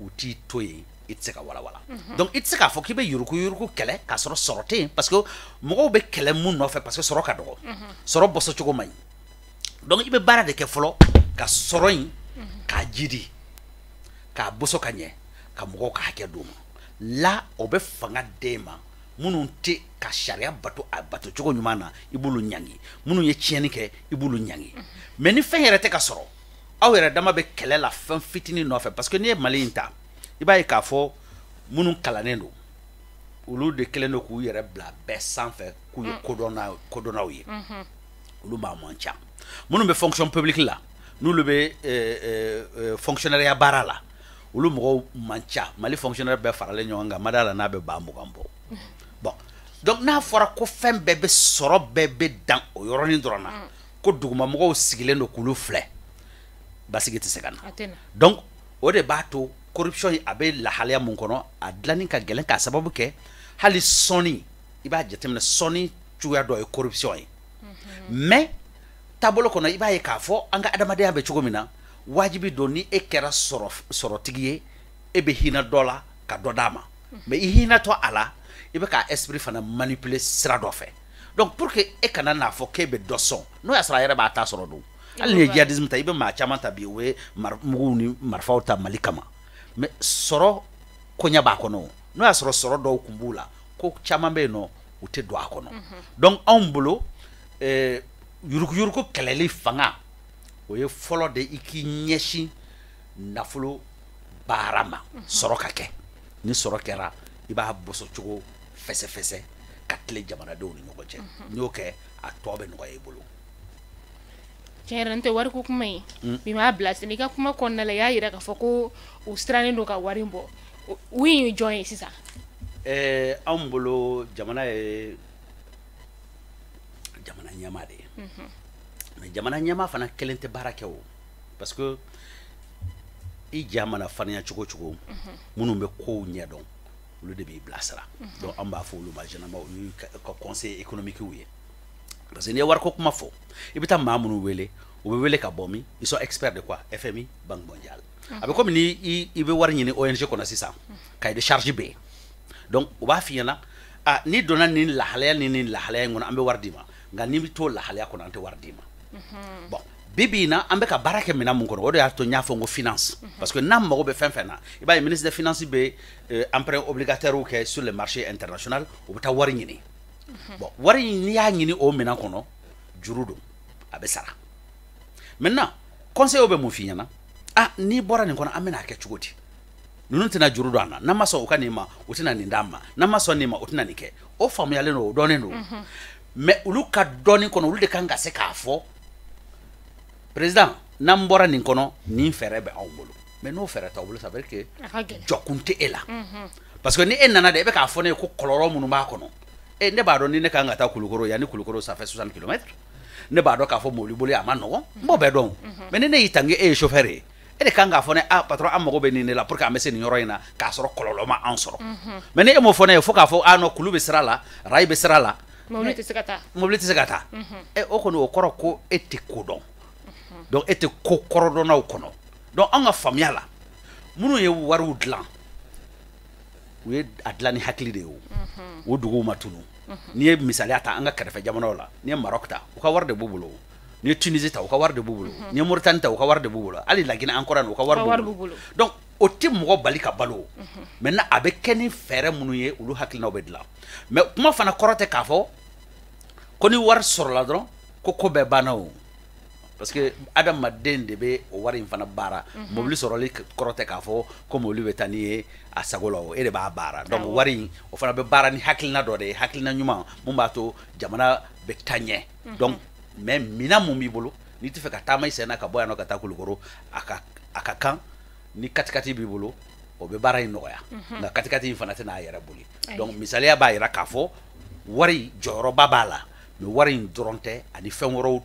u t'i to yen, i tɛ se ka walawala. Donc i tɛ se k'a fɔ k'i bɛ yuruku yuruku kɛlɛ k'a sɔrɔ sɔrɔ tɛ yen, parce que mɔgɔw bɛ kɛlɛ mun nɔfɛ? Parce que sɔrɔ ka dɔgɔ, sɔrɔ bɔsɔcogo man ɲi. Donc i bɛ baara de kɛ fɔlɔ ka sɔrɔ in k'a jidi, k'a boso ka ɲɛ, ka mɔgɔw ka hakɛ d'u ma la, o bɛ fanga d'e ma. Minnu tɛ ka sariya bato a bato cogo ɲuman na, i b'olu ɲangi. Minnu ye tiɲɛni kɛ, i b'olu ɲangi. Mais ni fɛn yɛrɛ tɛ ka sɔrɔ, aw yɛrɛ dama bɛ kɛlɛ la fɛn fitinin nɔfɛ, parce que n'i ye Mali in ta, i b'a ye k'a fɔ minnu kalannen don, olu de kɛlen don k'u yɛrɛ bila bɛɛ sanfɛ k'u ye kodɔnnaw ye, olu b'a man ca. Minnu bɛ fonction publique la, n'olu bɛ fonctionnaire baara la, olu mɔgɔw man ca. Mali fonctionnaire bɛɛ faralen ɲɔgɔn kan, ma d'a la n'a bɛ 20 000 bɔ. Bon, donc n'a fɔra ko fɛn bɛɛ bɛ sɔrɔ, bɛɛ bɛ dan o yɔrɔnin dɔrɔn na, ko dugumamɔgɔw sigilen don k'olu filɛ, basigi tɛ se ka na. Donc o de b'a to Corruption in, a bɛ lahalaya mun kɔnɔ, a dilanni ka gɛlɛn k'a sababu kɛ hali sɔnni, i b'a jateminɛ, sɔnni cogoya dɔ ye corruption ye. Mais taabolo kɔnɔ, i b'a ye k'a fɔ an ka adamadenya bɛ cogo min na, wajibi don ni e kɛra sɔrɔtigi ye, e bɛ hinɛ dɔ la ka dɔ d'a ma. Mais i hinɛtɔ a la, i bɛ k'a esprit fana manipuler sira dɔ fɛ. Donc pour que e kana n'a fɔ k'e bɛ dɔ sɔn, n'o y'a sɔrɔ a yɛrɛ b'a ta sɔrɔ don. Hali ni ye djihadisme ta, i bɛ maa caman ta bi, u ye muguw ni marifaw ta Mali kama, mais sɔrɔ koɲɛ b'a kɔnɔ. N'o y'a sɔrɔ sɔrɔ dɔw kun b'u la, ko caman bɛ yen nɔ, u tɛ don a kɔnɔ. Donc anw bolo, yuruguyurugu kɛlɛli fanga, o ye fɔlɔ de i k'i ɲɛsin nafolo baara ma, sɔrɔ ka kɛ. Ni sɔrɔ kɛra, i b'a bɔsɔcogo fɛsɛfɛsɛ ka tile jamanadenw ni ɲɔgɔn cɛ. N'i y'o kɛ, a tɔ bɛ nɔgɔya i bolo. Tiɲɛ yɛrɛ, n tɛ wariko kuma ye bi m'a bila sen. I ka kuma kɔnɔna la, i y'a yira k'a fɔ ko u sirannen don ka wari bɔ. U ye jɔn ye sisan? Anw bolo, jamana ye jamana ɲɛmaa de ye. Mais jamana ɲɛmaa fana kelen tɛ baara kɛ o, parce que i ja mana faniya cogo o cogo, minnu bɛ kow ɲɛdɔn, olu de b'i bilasira. Donc an b'a fɔ olu ma généralement, olu ka conseil économique ye. Parce que n'i ye wariko kuma fɔ, i bɛ taa maa minnu wele, u bɛ wele ka bɔ min? Ils sont experts de quoi? FMI, Banque mondiale. A bɛ komi ni i bɛ wari ɲini ONG kɔnɔ sisan, cahier de charge bɛ yen. Donc u b'a f'i ɲɛna: ah, n'i donna nin lahalaya ni nin lahalaya in kɔnɔ, an bɛ wari d'i ma, nka n'i bɛ t'o lahalaya kɔnɔ, an tɛ wari d'i ma. Bon, bi bi in na, an bɛ ka baara kɛ minɛn mun kɔnɔ, o de y'a to n y'a fɔ n ko finance, parce que n'an mago bɛ fɛn fɛn na, i b'a ye ministre des Finances bɛ emprunt obligataire kɛ sur le marché international, u bɛ taa wari ɲini. Bon, wari in, n'i y'a ɲini o minɛn kɔnɔ, juru don, a bɛ sara. Maintenant, conseil bɛ mun f'i ɲɛna? Ah, n'i bɔra nin kɔnɔ, an bɛna a kɛ cogo di? Ninnu tɛna juru don an na. N'an ma sɔn u ka nin ma, u tɛna nin d'an ma. N'an ma sɔn nin ma, u tɛna nin kɛ. O faamuyalen don, o dɔnnen don. Mais olu ka dɔnni kɔnɔ, olu de kan ka se k'a fɔ président: n'an bɔra nin kɔnɔ, nin fɛɛrɛ bɛ anw bolo. Mais n'o fɛɛrɛ t'aw bolo, ça veut dire que jɔkun tɛ e la. Parce que ni e nana de, e bɛ k'a fɔ ne ye ko kɔlɔlɔ minnu b'a kɔnɔ, e ne b'a dɔn. Ni ne kan ka taa Kulukoro, yanni Kulukoro, ça fait 60 kilomètres, ne b'a dɔn k'a fɔ mobili boli a ma nɔgɔn, n b'o bɛɛ dɔn. Mais ni ne y'i tange, e ye chauffeur ye, e de kan k'a fɔ ne: ah patron, an mago bɛ nin de la pour que an bɛ se nin yɔrɔ in na k'a sɔrɔ kɔlɔlɔ ma an sɔrɔ. Mais ni e m'o fɔ ne ye, fo k'a fɔ: ah non, kulu bɛ sira la, rail bɛ sira la. Mobili tɛ se ka taa. Mobili tɛ se ka taa. Ɛ, o kɔni, o kɔrɔ ko e tɛ ko dɔn. Donc e tɛ ko kɔrɔdɔnnaw kɔnɔ. Donc an ka faamuya la, minnu ye wariw dilan, u ye a dilan ni hakili de ye. O duguw ma tunu. N'i ye misaliya ta an ka kɛrɛfɛ jamanaw la, n'i ye Maroc ta, u ka wari de b'u bolo. N'i ye Tunisie ta, u ka wari de b'u bolo. N'i ye Mauritanie ta, u ka wari de b'u bolo. Hali Laginɛ, an kɔrɔ yan, u ka wari b'u bolo. Donc o tɛ mɔgɔ bali ka balo. Maintenant, a bɛ kɛ ni fɛɛrɛ minnu ye, olu hakilinaw bɛ dilan. Mais kuma fana kɔrɔ tɛ k'a fɔ ko ni wari sɔrɔla dɔrɔn ko bɛɛ banna o, parce que adamaden de bɛ o wari in fana baara. Mobili sɔrɔli kɔrɔ tɛ k'a fɔ ko mobili bɛ taa n'i ye a sago la o, e de b'a baara. Donc wari in, o fana bɛ baara ni hakilina dɔ de ye, hakilina ɲuman mun b'a to jamana bɛ taa ɲɛ. Donc mais minɛn mun b'i bolo, n'i tɛ fɛ ka taama i sen na ka bɔ yan nɔ ka taa Kulukoro, a ka kan ni katikati b'i bolo, o bɛ baara in nɔgɔya. Nka katikati in fana tɛna a yɛrɛ boli. Donc misaliya b'a jira k'a fɔ wari jɔyɔrɔba b'a la, mais wari in dɔrɔn tɛ, ani fɛn wɛrɛw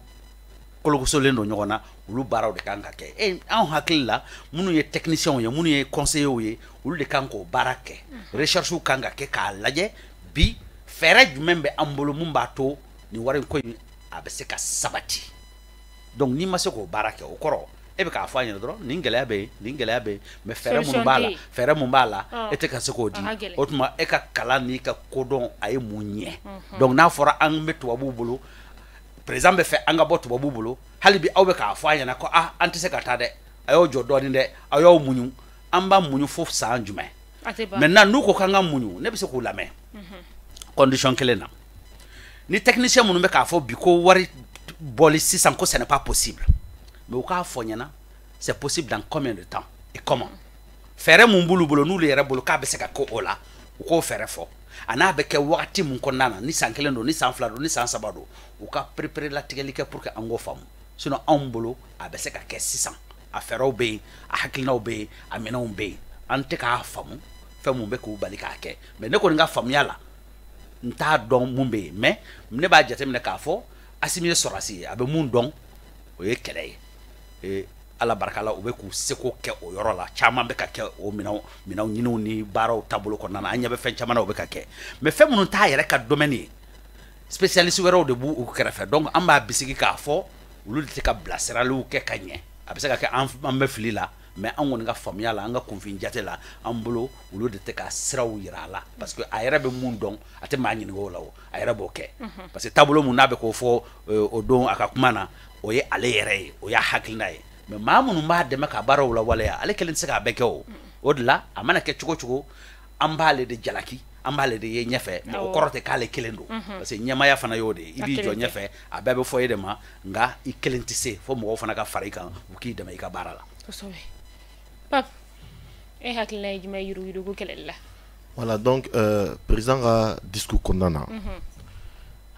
kolokosolen don ɲɔgɔn na, olu baaraw de kan ka kɛ. E, anw hakili la, minnu ye techniciens ye, minnu ye conseillers ye, olu de kan k'o baara kɛ. Recherche kan ka kɛ k'a lajɛ bi, fɛɛrɛ jumɛn bɛ an bolo mun b'a to nin wari in ko in, a bɛ se ka sabati? Donc n'i ma se k'o baara kɛ, o kɔrɔ e bɛ k'a fɔ a ɲɛna dɔrɔn nin gɛlɛya bɛ yen, nin gɛlɛya bɛ yen, mais fɛɛrɛ minnu b'a la, fɛɛrɛ mun b'a la, e tɛ ka se k'o di. O tuma, e ka kalan n'i ka kodɔn, a ye mun ɲɛ? Donc n'a fɔra an bɛ tubabuw bolo, président bɛ fɛ an ka bɔ tubabuw bolo, hali bi aw bɛ k'a fɔ a ɲɛna ko ah, an tɛ se ka taa dɛ, a y'aw jɔ dɔɔnin dɛ, a y'aw muɲu. An b'a muɲu fo san jumɛn? Maintenant, n'u ko k'an ka muɲu, ne bɛ se k'u lamɛn condition kelen na: ni technicien minnu bɛ k'a fɔ bi ko wari bɔli sisan, ko ce n'est pas possible, mais u k'a fɔ ɲɛna c'est possible dans combien de temps et comment. Fɛɛrɛ mun b'olu bolo, n'olu yɛrɛ bolo k'a bɛ se ka kɛ o la, u k'o fɛɛrɛ fɔ, a n'a bɛ kɛ wagati mun kɔnɔna na, ni san 1 don, ni san 2 don, ni san 3 don, u ka perepere latigɛli kɛ pour que an k'o faamu. Sinon anw bolo, a bɛ se ka kɛ sisan, a fɛɛrɛw bɛ yen, a hakilinaw bɛ yen, a minɛnw bɛ yen. An tɛ k'a faamu fɛn mun bɛ k'u bali k'a kɛ. Mais ne kɔni ka faamuya la, n t'a dɔn mun bɛ yen, mais ne b'a jateminɛ k'a fɔ Asimi ye sɔrɔdasi ye, a bɛ mun dɔn, o ye kɛlɛ ye. Ala barika la, u bɛ k'u seko kɛ o yɔrɔ la. Caman bɛ ka kɛ o minɛnw ɲiniw ni baaraw taabolo kɔnɔna na. An ɲɛ bɛ fɛn caman na, o bɛ ka kɛ, mais fɛn minnu t'a yɛrɛ ka domaine ye, spécialiste wɛrɛw de b'u kɛrɛfɛ. Donc an b'a bisigi k'a fɔ olu de tɛ ka bilasiraliw kɛ ka ɲɛ. A bɛ se ka kɛ an bɛ fili la, mais an kɔni ka faamuya la, an ka kunfin jate la, an bolo olu de tɛ ka siraw yira a la, parce que a yɛrɛ bɛ mun dɔn, a tɛ maa ɲininka o la, o a yɛrɛ b'o kɛ. Parce que taabolo mun n'a bɛ k'o fɔ o don a ka kuma na, o ye ale yɛrɛ ye, o y'a hakilina ye, mais maa minnu b'a dɛmɛ ka baaraw lawaleya, ale kelen tɛ se k'a bɛɛ kɛ. O de la, a mana kɛ cogo cogo, an b'ale de jalaki, an b'ale de ye ɲɛfɛ, mais o kɔrɔ tɛ k'ale kelen don, parce que ɲɛmaaya fana y'o de ye. I b'i jɔ ɲɛfɛ, a bɛɛ bɛ fɔ e de ma, nka i kelen tɛ se, fo mɔgɔw fana ka fara i kan, u k'i dɛmɛ i ka baara la. Kosɛbɛ. Pape, e hakilina ye jumɛn yuruguyurugu kɛlɛli la? Voilà, donc président ka discours kɔnɔna na,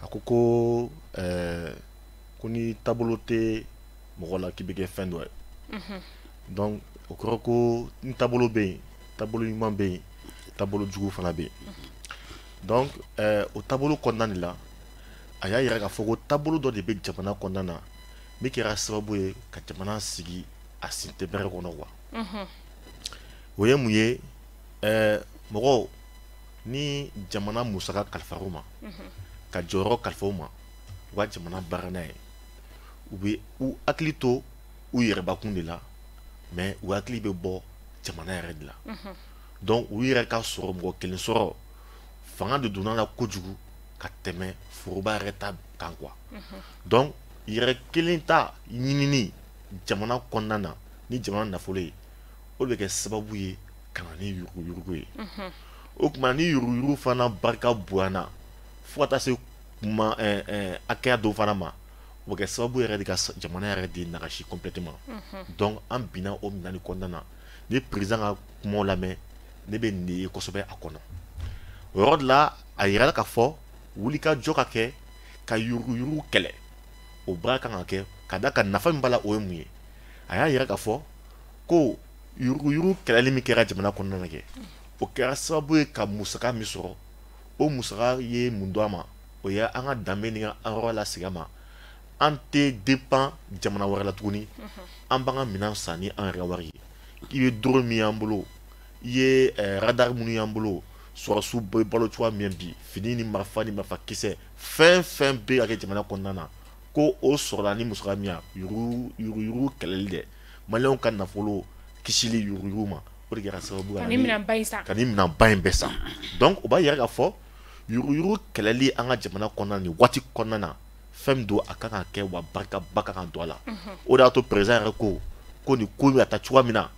a ko ko ni taabolo tɛ mɔgɔ la, k'i bɛ kɛ fɛn dɔ ye. Donc o kɔrɔ ko ni taabolo bɛ yen, taabolo ɲuman bɛ yen, taabolo jugu fana bɛ yen. Donc o taabolo kɔnɔna de la, a y'a yira k'a fɔ ko taabolo dɔ de bɛ jamana kɔnɔna na min kɛra sababu ye ka jamana sigi a sen tɛ bɛrɛ kɔnɔ quoi. O ye mun ye? Mɔgɔw ni jamana musaka kalifa u ma, ka jɔyɔrɔ kalifa u ma, u ka jamana baara n'a ye, u bɛ u hakili to u yɛrɛbakun de la, mais u hakili bɛ bɔ jamana yɛrɛ de la. Donc u yɛrɛ ka sɔrɔ, mɔgɔ kelen sɔrɔ fanga de donna la kojugu ka tɛmɛ foroba yɛrɛ ta kan quoi. Donc yɛrɛ kelen ta ɲinini jamana kɔnɔna na ni jamana nafolo ye, o de bɛ kɛ sababu ye ka na ni yuruguyurugu ye. O tuma ni yuruguyurugu fana barika bonyana fo ka taa se kuma hakɛya dɔ fana ma, o bɛ kɛ sababu yɛrɛ de ka jamana yɛrɛ de nagasi complètement. Donc an binna o minɛn kɔnɔna na. Ni président ka kumaw lamɛn, ne bɛ nin ye kosɛbɛ a kɔnɔ. O yɔrɔ de la, a yirala k'a fɔ wulikajɔ ka kɛ ka yuruguyurugu kɛlɛ, o baara kan ka kɛ ka da ka nafa min b'a la, o ye mun ye? A y'a yira k'a fɔ ko yuruguyurugu kɛlɛli min kɛra jamana kɔnɔna na kɛ, o kɛra sababu ye ka musaka min sɔrɔ, o musaka ye mun don a ma? O ye an ka danbe ni an yɔrɔ lasegin a ma. An tɛ dépend jamana wɛrɛ la tuguni, an b'an ka minɛn san ni an yɛrɛ ka wari ye. I bɛ drone min y'an bolo, i ye radar minnu y'an bolo, sɔrɔsiw bɛ balo cogoya min bi, fini ni marifa ni marifa kisɛ, fɛn fɛn bɛ ka kɛ jamana kɔnɔna na, ko o sɔrɔla ni musaka min ye, yuruguyurugu kɛlɛli dɛ, maliyɛnw ka nafolo kisili yuruguyurugu ma, o de kɛra sababu ye ka nin minɛnba in san, ka nin minɛnba in bɛɛ san. Donc o b'a yira k'a fɔ yuruguyurugu kɛlɛli an ka jamana kɔnɔna nin waati kɔnɔna na, fɛn min don, a kan ka kɛ, wa barikaba kan ka don a la. O de y'a to président yɛrɛ ko nin ko in bɛ ka taa cogoya min na,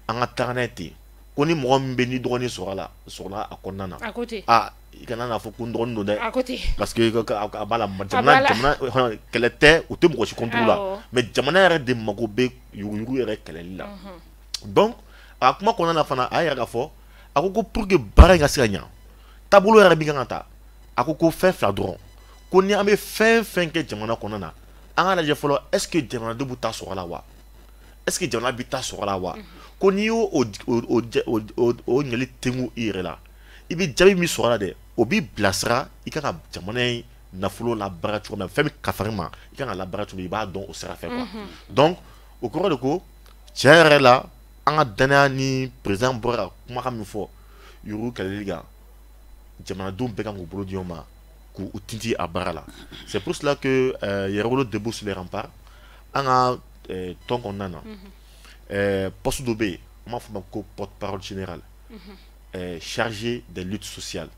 an ka taga n'a ye ten. Ko ni mɔgɔ min bɛ ni dɔgɔnin sɔrɔla a kɔnɔna na, aa, i kana n'a fɔ ko n dɔgɔnin don dɛ, parce que a b'a la, jamana kɛlɛ tɛ, u tɛ mɔgɔ si contre la, mais jamana yɛrɛ de mago bɛ yuruguyurugu yɛrɛ kɛlɛli la. Donc a kuma kɔnɔna na fana, a y'a yira k'a fɔ, a ko pour que baara in ka se ka ɲa, taabolo yɛrɛ min kan ka ta, a ko fɛn fila dɔrɔn, ko ni an bɛ fɛn fɛn kɛ jamana kɔnɔna na, an k'a lajɛ fɔlɔ, est ce que jamanadenw b'u ta sɔrɔ a la wa? Est ce que jamana b'i ta sɔrɔ a la wa? Ko n'i y'o o ɲɛli tengu i yɛrɛ la, i bɛ jaabi min sɔrɔ a la dɛ, o b'i bilasira i kan ka jamana in nafolo labaara cogo min na, fɛn min kafari ma, i kan ka labaara cogo min, i b'a dɔn o sira fɛ quoi. Donc o kɔrɔ de ko tiɲɛ yɛrɛ la, an ka danaya ni président bɔra ka kumakan min fɔ yurugu kɛlɛli kan, jamanadenw bɛɛ kan k'u bolo di ɲɔgɔn ma k'u tintin a baara la. C'est pour cela que Yɛrɛwolo debout sur les remparts, an ka tɔn kɔnɔna na, poste dɔ bɛ yen, an b'a fɔ o ma ko porte-parole général chargé des luttes sociales.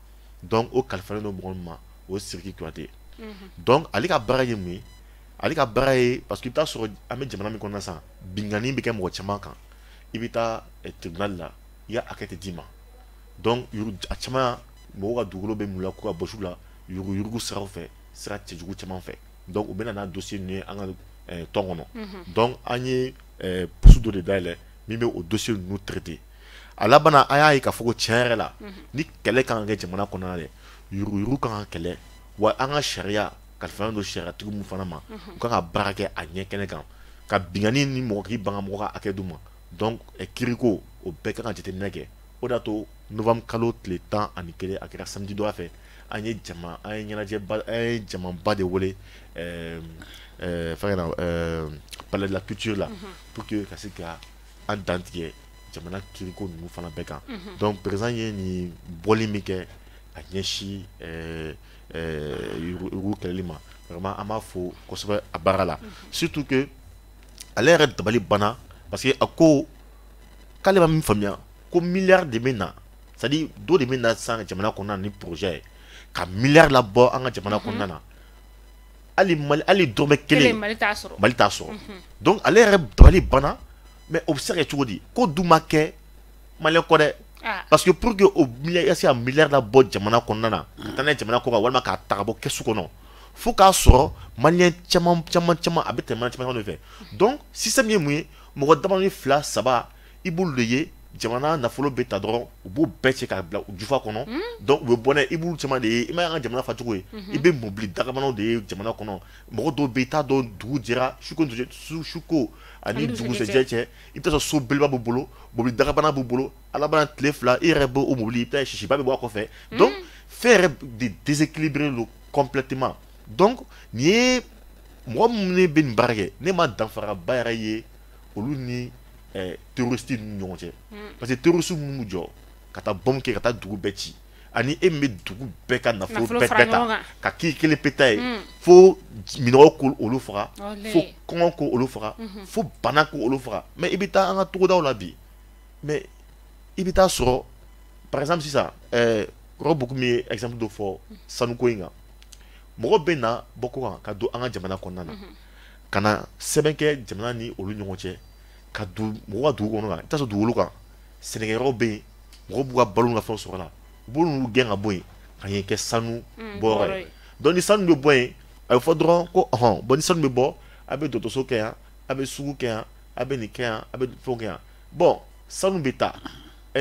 Donc o kalifalen don mɔgɔ min ma, o ye Sidiki Kuyate. Donc ale ka baara ye mun ye? Ale ka baara ye, parce que i bɛ taa sɔrɔ an bɛ jamana min kɔnɔ sisan, binkanni bɛ kɛ mɔgɔ caman kan, i bɛ taa tribunal la, i ka hakɛ tɛ d'i ma. Donc a caman mɔgɔw ka dugukolo bɛ mun la, k'u ka bɔsiw la yuruguyurugu siraw fɛ, sira cɛjugu caman fɛ. Donc u bɛ na n'a dossier ninnu ye an ka tɔn kɔnɔ. Donc an ye poste dɔ de dayɛlɛ min bɛ o dossier ninnu traiter. A laban na, an y'a ye k'a fɔ ko tiɲɛ yɛrɛ la, ni kɛlɛ kan ka kɛ jamana kɔnɔna dɛ, yuruguyurugu kan ka kɛlɛ, wa an ka sariya kalifalen don sariyatigi mun fana ma, u kan ka baara kɛ a ɲɛ kɛnɛ kan, ka binkanni ni mɔgɔ k'i ban ka mɔgɔ ka hakɛ d'u ma. Donc kiriko o bɛɛ kan ka jateminɛ kɛ. O de y'a to novembre kalo tile 11, a kɛra samedi dɔ fɛ, An ye jama, an ye ɲɛnajɛba, an ye jamaba de wele fɛn na palais de la culture la, pour que ka se ka an dantigɛ jamana kiriko ninnu fana bɛɛ kan. Donc président ye nin bɔli min kɛ ka ɲɛsin yurugu kɛlɛli ma, vraiment an b'a fo kosɛbɛ a baara la, surtout que ale yɛrɛ dabali banna, parce que a ko k'ale ma min faamuya ko milliard de bɛ na, c'est à dire dɔ de bɛ na sisan jamana kɔnɔna ni projet ye ka milliard labɔ an ka jamana kɔnɔna na, hali Mali hali dɔrɔmɛ kelen Mali t'a sɔrɔ. Mali t'a sɔrɔ. Donc ale yɛrɛ dabali banna, mais o bɛ se ka kɛ cogo di ko dun ma kɛ maliyɛn kɔ dɛ, parce que pour que o milliard ka se ka milliard labɔ jamana kɔnɔna na ka taa n'a ye jamana kɔ kan walima k'a ta ka bɔ kɛsu kɔnɔ, fo k'a sɔrɔ maliyɛn caman caman caman a bɛ tɛmɛ caman de fɛ. Donc système ye mun ye? Mɔgɔ damadɔni, fila, saba, i b'olu de ye jamana nafolo bɛ ta dɔrɔn, u b'o bɛɛ cɛ k'a bila u jufa kɔnɔ. Donc u bɛ bɔ n'a ye, i b'olu caman de ye. I ma ye an ka jamana facogo ye, i bɛ mobili dagabanaw de ye jamana kɔnɔ. Mɔgɔ dɔw bɛ yen, i t'a dɔn dugu jɛra su ko su ko ani dugusɛjɛ cɛ, i bɛ taa sɔrɔ so belebeleba b'u bolo, mobili dagabana b'u bolo. A laban tile 2 i yɛrɛ b'o mobili, i bɛ taa ye sisiba bɛ bɔ a kɔfɛ. Donc fɛn yɛrɛ de déséquilibré don complètement. Donc nin ye mɔgɔ minnu bɛ nin baara kɛ, ne ma danfaraba yɛrɛ ye olu ni terroriste ni ɲɔgɔn cɛ, parce que terroriste minnu b'u jɔ ka taa bombe kɛ ka taa dugu bɛɛ ci, ani e min bɛ dugu bɛɛ ka nafolo bɛɛ ta ka k'i kelen pe ta ye, fo minɔgɔ ko olu faga, fo kɔngɔ ko olu faga, fo bana ko olu faga. Mais i bɛ taa an ka togodaw la bi, mais i bɛ taa sɔrɔ par exemple sisan kɔrɔ Bokum ye exemple dɔ fɔ sanuko in kan. Mɔgɔ bɛ na bɔ ko kan ka don an ka jamana kɔnɔna na, ka na sɛbɛn kɛ jamana ni olu ɲɔgɔn cɛ, ka don mɔgɔ ka dugu kɔnɔ kan, i bɛ taa sɔrɔ dugukolo kan sɛnɛkɛyɔrɔ bɛ yen, mɔgɔw b'u ka balo ka fɛnw sɔrɔ la, u b'olu gɛn ka bɔ yen ka yen kɛ sanu bɔyɔrɔ ye. Donc ni sanu bɛ bɔ yen, a bɛ fɔ dɔrɔn ko ɔhɔn, bon ni sanu bɛ bɔ, a bɛ dɔgɔtɔrɔso kɛ yan, a bɛ sugu kɛ yan, a bɛ nin kɛ yan, a bɛ fɛnw kɛ yan. Bon sanu bɛ taa,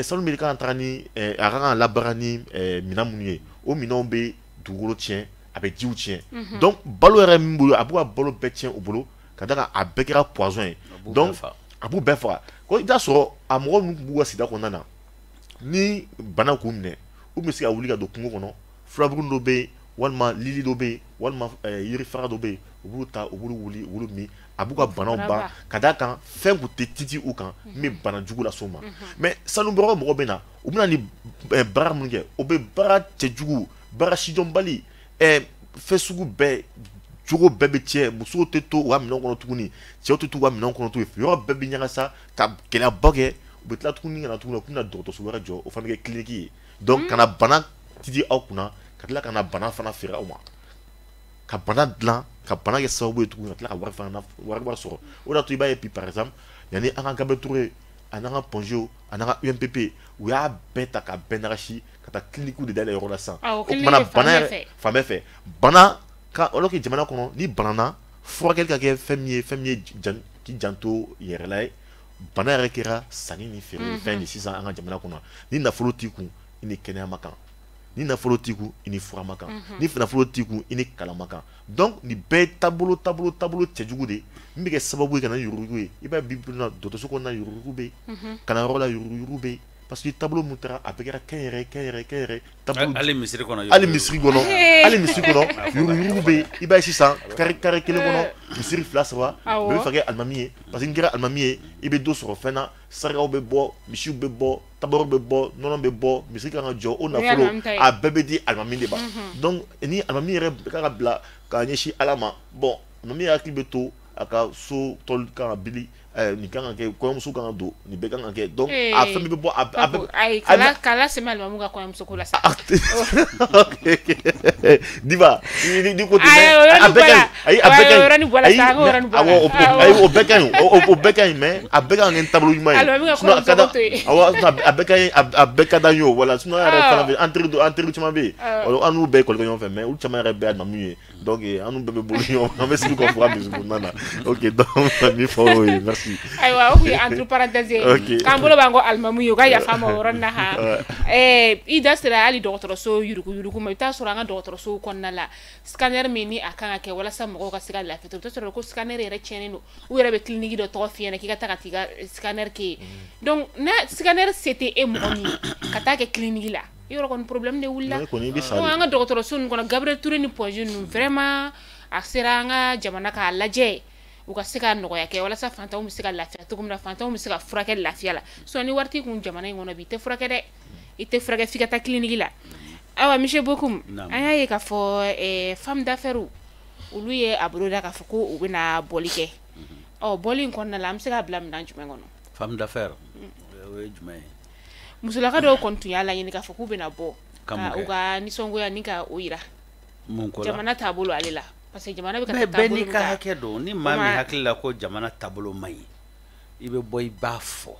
sanu bɛ kan ka taga ni a ka kan ka labaara ni minɛn minnu ye, o minɛnw bɛ dugukolo tiɲɛ, a bɛ jiw tiɲɛ. Donc balo yɛrɛ min bolo, a b'u ka balo bɛɛ tiɲɛ u bolo, ka d'a kan a bɛɛ kɛra poison ye. Donc a b'u bɛɛ faga. Ko i bɛ taa sɔrɔ a mɔgɔ minnu b'u ka sigida kɔnɔna na, ni bana k'u minɛ, u bɛ se ka wuli ka don kungo kɔnɔ, furabulu dɔ bɛ yen, walima lili dɔ bɛ yen, walima yiri fara dɔ bɛ yen, u b'u ta, u b'u wuli, u b'u min, a b'u ka banaw ban, ka d'a kan fɛn kun tɛ titi u kan min bɛ bana jugu lase u ma. Mais sanubɔyɔrɔ mɔgɔ bɛ na, u bɛ na ni baara minnu kɛ, o bɛ baara cɛjugu, baara sidɔnbali, fɛn sugu bɛɛ, jogo bɛɛ bɛ tiɲɛ, musow tɛ to u ka minɛnw kɔnɔ tuguni, cɛw tɛ to u ka minɛnw kɔnɔ tuguni, yɔrɔ bɛɛ bɛ ɲagasa ka gɛlɛyaba kɛ. U bɛ tila tuguni ka na tuguni, u bɛna dɔgɔtɔrɔso wɛrɛ jɔ, o fana bɛ kɛ clinique ye. Donc ka na bana titi aw kunna, ka tila ka na bana fana feere aw ma, ka bana dilan, ka bana kɛ sababu ye tuguni ka tila ka wari fana wari sɔrɔ. O de y'a to i b'a ye bi par exemple yanni an ka Gabriel Touré, a n'an ka Point-G, a n'an ka UMPP, u y'a bɛɛ ta ka bɛɛ nagasi ka taa clinique de dayɛlɛ yɔrɔ la sisan. O kumana bana yɛrɛ fan bɛɛ fɛ, bana ka alors que jamana kɔnɔ ni banana, furakɛli ka kɛ fɛn min ye, fɛn min ye k'i janto yɛrɛ la ye. Bana yɛrɛ kɛra sanni ni feere fɛn de sisan an ka jamana kɔnɔ. Ni nafolo t'i kun, i ni kɛnɛya ma kan. Ni nafolo t'i kun, i ni fura ma kan. Ni nafolo t'i kun, i ni kalan ma kan. Donc nin bɛɛ ye taabolo taabolo taabolo cɛjugu de ye min bɛ kɛ sababu ye ka na ni yurugu ye. I b'a ye bi bi in na dɔgɔtɔrɔso kɔnɔna yurugu bɛ yen, kalanyɔrɔ la yurugu bɛ yen, parce que taabolo min taara a bɛɛ kɛra kɛnyɛrɛ kɛnyɛrɛ kɛnyɛrɛ taabolo. Hali misiri kɔnɔ, hali misiri kɔnɔ, hali misiri kɔnɔ yurugu bɛ yen. I b'a ye sisan kari kari kelen kɔnɔ misiri 2 3, bɛɛ bɛ fɛ ka kɛ alimami ye, parce que n'i kɛra alimami ye i bɛ dɔ sɔrɔ fɛn na, sarakaw bɛ bɔ, misiw bɛ bɔ, tabaro bɛ bɔ, nɔnɔ bɛ bɔ, misiri kan ka jɔ, o nafolo a bɛɛ bɛ di alimami de ma. Donc ni alimami yɛrɛ kan ka bila k'a ɲɛsin Ala ma, bon alimami hakili bɛ to a ka so tɔli kan ka bili, nin kan ka kɛ, kɔɲɔmuso kan ka don, nin bɛɛ kan ka kɛ. Donc a fɛn bɛɛ bɛ bɔ a bɛɛ. Ayi, kala sɛmɛ alimamu ka kɔɲɔmuso ko la sa. Diba ni ko ten, a bɛɛ ka ɲi. Ayi, a bɛɛ ka ɲi. Ayi, awɔ, o bɛɛ ka ɲi, o bɛɛ ka ɲi, mais a bɛɛ kan ka kɛ ni taabolo ɲuman ye. Sinon a ka d'an, awɔ, a bɛɛ ka ɲi, a bɛɛ ka d'an ye o, voilà. Sinon an yɛrɛ fana bɛ an teri dɔ, an teri caman bɛ yen, an n'u bɛɛ ye école kɛ ɲɔgɔn fɛ, mais olu caman yɛrɛ bɛɛ ye alimamiw ye. Donc an n'u bɛɛ bɛ bolo ɲɔgɔn, an bɛ sigi k'u fɔ misiri kɔnɔna na. Ok, donc min fɔ o ye, merci. Ayiwa, o kun ye entre parenthèse ye, k'an bolo b'an kɔ alimamu ye, u ka yafa an ma o yɔrɔnin na. Han, i da sera hali dɔgɔtɔrɔso yurugu yurugu ma. I bɛ taa sɔrɔ an ka dɔgɔtɔrɔsow kɔnɔna la, scanner min ni a kan ka kɛ walasa mɔgɔw ka se ka lafiya, i bɛ taa sɔrɔ ko scanner yɛrɛ tiɲɛnen don. U yɛrɛ bɛ clinique dɔ tɔgɔ f'i ɲɛna k'i ka taa ka t'i ka scanner kɛ yen. Donc n'a scanner se tɛ e mɔgɔ min ye ka taa kɛ clinique la, Yɔrɔ kɔni problème de wulila. An ka dɔgɔtɔrɔso ninnu kɔnɔ, Gabriel Touré ni Point G ninnu, vraiment a sera an ka jamana k'a lajɛ, u ka se ka nɔgɔya kɛ walasa fantanw bɛ se ka lafiya cogo min na, fantanw bɛ se ka furakɛ lafiya la. Sinon ni wari t'i kun jamana in kɔnɔ bi, i tɛ furakɛ dɛ, i tɛ furakɛ f'i ka taa clinique la. Ayiwa, monsieur Bokum, an y'a ye k'a fɔ femme d'affaires olu ye a boloda k'a fɔ ko u bɛna bɔli kɛ. Ɔ, bɔli in kɔnɔna la, an bɛ se k'a bila minɛn jumɛn kɔnɔ? Femme d'affaires, o ye jumɛn ye? Musolaka dɔw kɔni tun y'a laɲini k'a fɔ k'u bɛna bɔ ka u ka nisɔngoya ni ka o yira jamana taabolo ale la, parce que jamana bɛ ka taa taabolo min kan. Bɛɛ n'i ka hakɛ don. Ni maa min hakili la ko jamana taabolo man ɲi, i bɛ bɔ i b'a fɔ,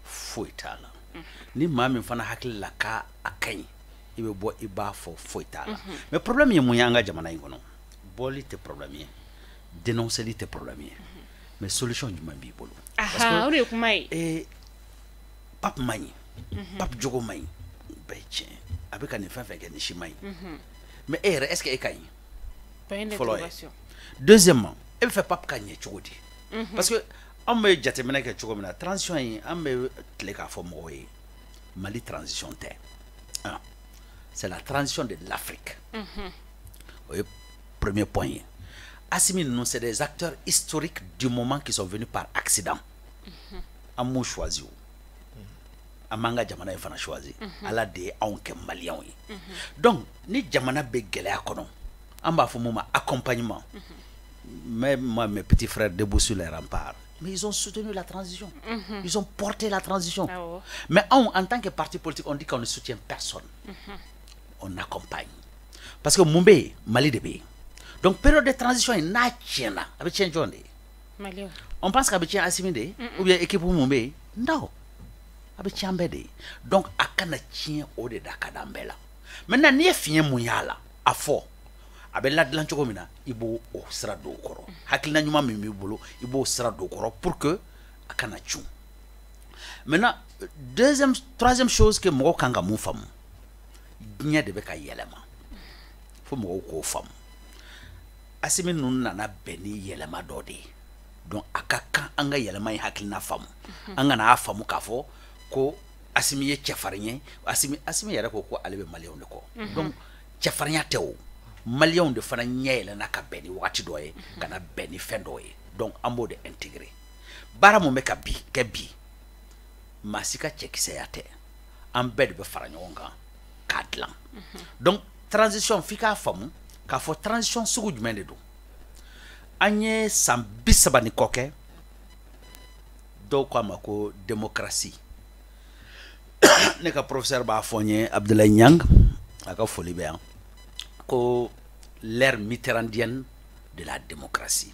foyi t'a la. Ni maa min fana hakili la k'a ka ɲi, i bɛ bɔ i b'a fɔ, foyi t'a la. Mais problème ye mun ye an ka jamana in kɔnɔ? Bɔli tɛ problème ye, dénonceli tɛ problème ye, mais solution jumɛn b'i bolo? Parce que o de ye kuma ye. Pape man ɲi, Pape jogo man ɲi, bɛɛ ye tiɲɛ, a bɛ ka nin fɛn fɛn kɛ, nin si man ɲi. Mais e yɛrɛ, est ce que e ka ɲi? Fɔlɔ ye. Deuxièmement, e bɛ fɛ Pape ka ɲɛ cogo di? Parce que anw bɛ jateminɛ kɛ cogo min na, transition in, an bɛ tile k'a fɔ mɔgɔw ye, Mali transition tɛ. Un, c'est la transition de l'Afrique. O ye premier point ye. Assimi ninnu, c'est des acteurs historiques du moment qui sont venus par accident. An m'u choisi o, an m'an ka jamana in fana choisi, Ala de ye anw kɛ maliyɛnw ye. Donc ni jamana bɛ gɛlɛya kɔnɔ, an b'a fɔ mun ma? Accompagnement. Mais moi, mes petits frères debout sur les remparts, mais ils ont soutenu la transition, ils ont porté la transition. Mais anw, en tant que parti politique, on dit qu'on ne soutient personne, on accompagne, parce que mun bɛ yen? Mali de bɛ yen. Donc période de transition in, n'a tiɲɛna, a bɛ tiɲɛ jɔn de ye? On pense k'a bɛ tiɲɛ Assimi de ye ou bien équipe mun bɛ yen? Non, a bɛ tiɲɛ an bɛɛ de ye. Donc a kana tiɲɛ, o de da ka d'an bɛɛ la. Maintenant, n'i ye fiɲɛ mun y'a la, a fɔ a bɛ ladilan cogo min na, i b'o o sira don o kɔrɔ. Hakilina ɲuman min b'i bolo, i b'o sira don o kɔrɔ pour que a kana cun. Maintenant, deuxième, troisième chose que mɔgɔw kan ka mun faamu, diɲɛ de bɛ ka yɛlɛma, fo mɔgɔw k'o faamu. Assimi ninnu nana bɛn ni yɛlɛma dɔ de ye. Donc a ka kan an ka yɛlɛma in hakilina faamu. An kana a faamu k'a fɔ ko Assimi ye cɛfarin ye. Assimi yɛrɛ ko ko ale bɛ maliyɛnw de kɔ. Donc cɛfarinya tɛ o, maliyɛnw de fana ɲɛ yɛlɛnna ka bɛn ni wagati dɔ ye, ka na bɛn ni fɛn dɔ ye. Donc an b'o de intégrer. Baara mun bɛ ka bi kɛ bi, maa si ka cɛkisɛya tɛ, an bɛɛ de bɛ fara ɲɔgɔn kan k'a dilan. Donc transition, f'i k'a faamu k'a fɔ transition sugu jumɛn de don. An ye san 30 ni kɔ kɛ, dɔw ko a ma ko démocratie. Ne ka professeur b'a fɔ n ye, Abdoulaye Niang, a ka foli bɛ yan, ko l'ère mitterrandienne de la démocratie.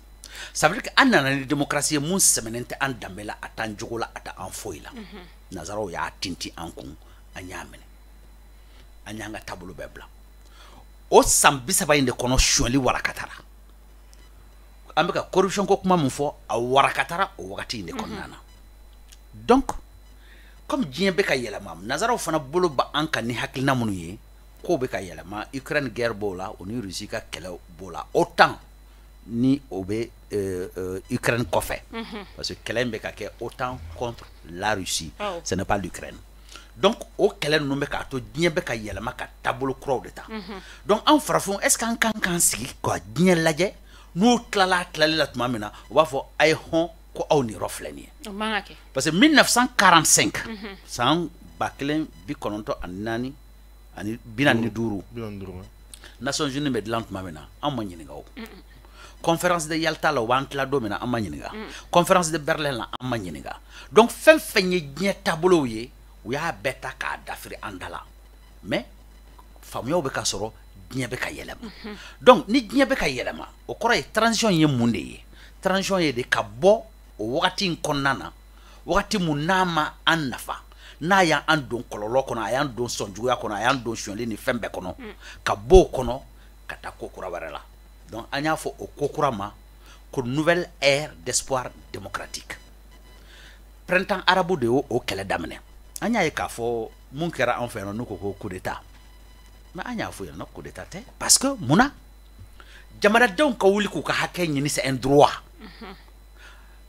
Ça veut dire que an nana ni démocratie ye mun sɛmɛnen tɛ an danbe la, a t'an jogo la, a tɛ an foyi la. Nanzaraw y'a tinti an kun, an y'a minɛ, an y'an ka taabolo bɛɛ bila. O san 30 in de kɔnɔ, sonyali warakatara. An bɛ ka corruption ko kuma mun fɔ, a warakatara o wagati in de kɔnɔna na. Donc comme diɲɛ bɛ ka yɛlɛma, nanzaraw fana bolo ba an kan ni hakilina minnu ye, kow bɛ ka yɛlɛma. Ukraine guerre b'o la, o ni Russie ka kɛlɛ b'o la, OTAN ni o bɛ Ukraine kɔfɛ, parce que kɛlɛ in bɛ ka kɛ OTAN contre la Russie, ce n'est pas l'Ukraine. Donc o kɛlɛ ninnu bɛ k'a to diɲɛ bɛ ka yɛlɛma ka taabolo kuraw de ta. Donc anw farafinw, est ce que an kan k'an sigi ka diɲɛ lajɛ, n'u tilala a tilali la tuma min na, u b'a fɔ a ye hɔn ko aw niyɔrɔ filɛ nin ye? Parce que 1945, san 1945, Nations Unies bɛ dilan tuma min na, an ma ɲininka o. Conférence de Yalta la, u b'an tila don min na, an ma ɲininka. Conférence de Berlin la, an ma ɲininka. Donc fɛn fɛn ye diɲɛ taabolow ye, u y'a bɛɛ ta k'a dafiri an da la. Mais faamuyaw bɛ ka sɔrɔ, diɲɛ bɛ ka yɛlɛma. Donc ni diɲɛ bɛ ka yɛlɛma, o kɔrɔ ye transition ye mun de ye? Transition ye de ka bɔ o wagati in kɔnɔna na, wagati mun n'a ma an nafa, n'a y'an don kɔlɔlɔ kɔnɔ, a y'an don sɔnjuguya kɔnɔ, a y'an don sonyali ni fɛn bɛɛ kɔnɔ, ka bɔ o kɔnɔ ka taa ko kura wɛrɛ la. Donc an y'a fɔ o ko kura ma ko nouvelle ère d'espoir démocratique. Printemps arabe de y'o o kɛlɛ daminɛ. An y'a ye k'a fɔ mun kɛra an fɛ yan nɔ, n'u ko ko coup d'état, mais an y'a fɔ yan nɔ, coup d'état tɛ, parce que munna jamanadenw ka wuli k'u ka hakɛ ɲini, c'est un droit.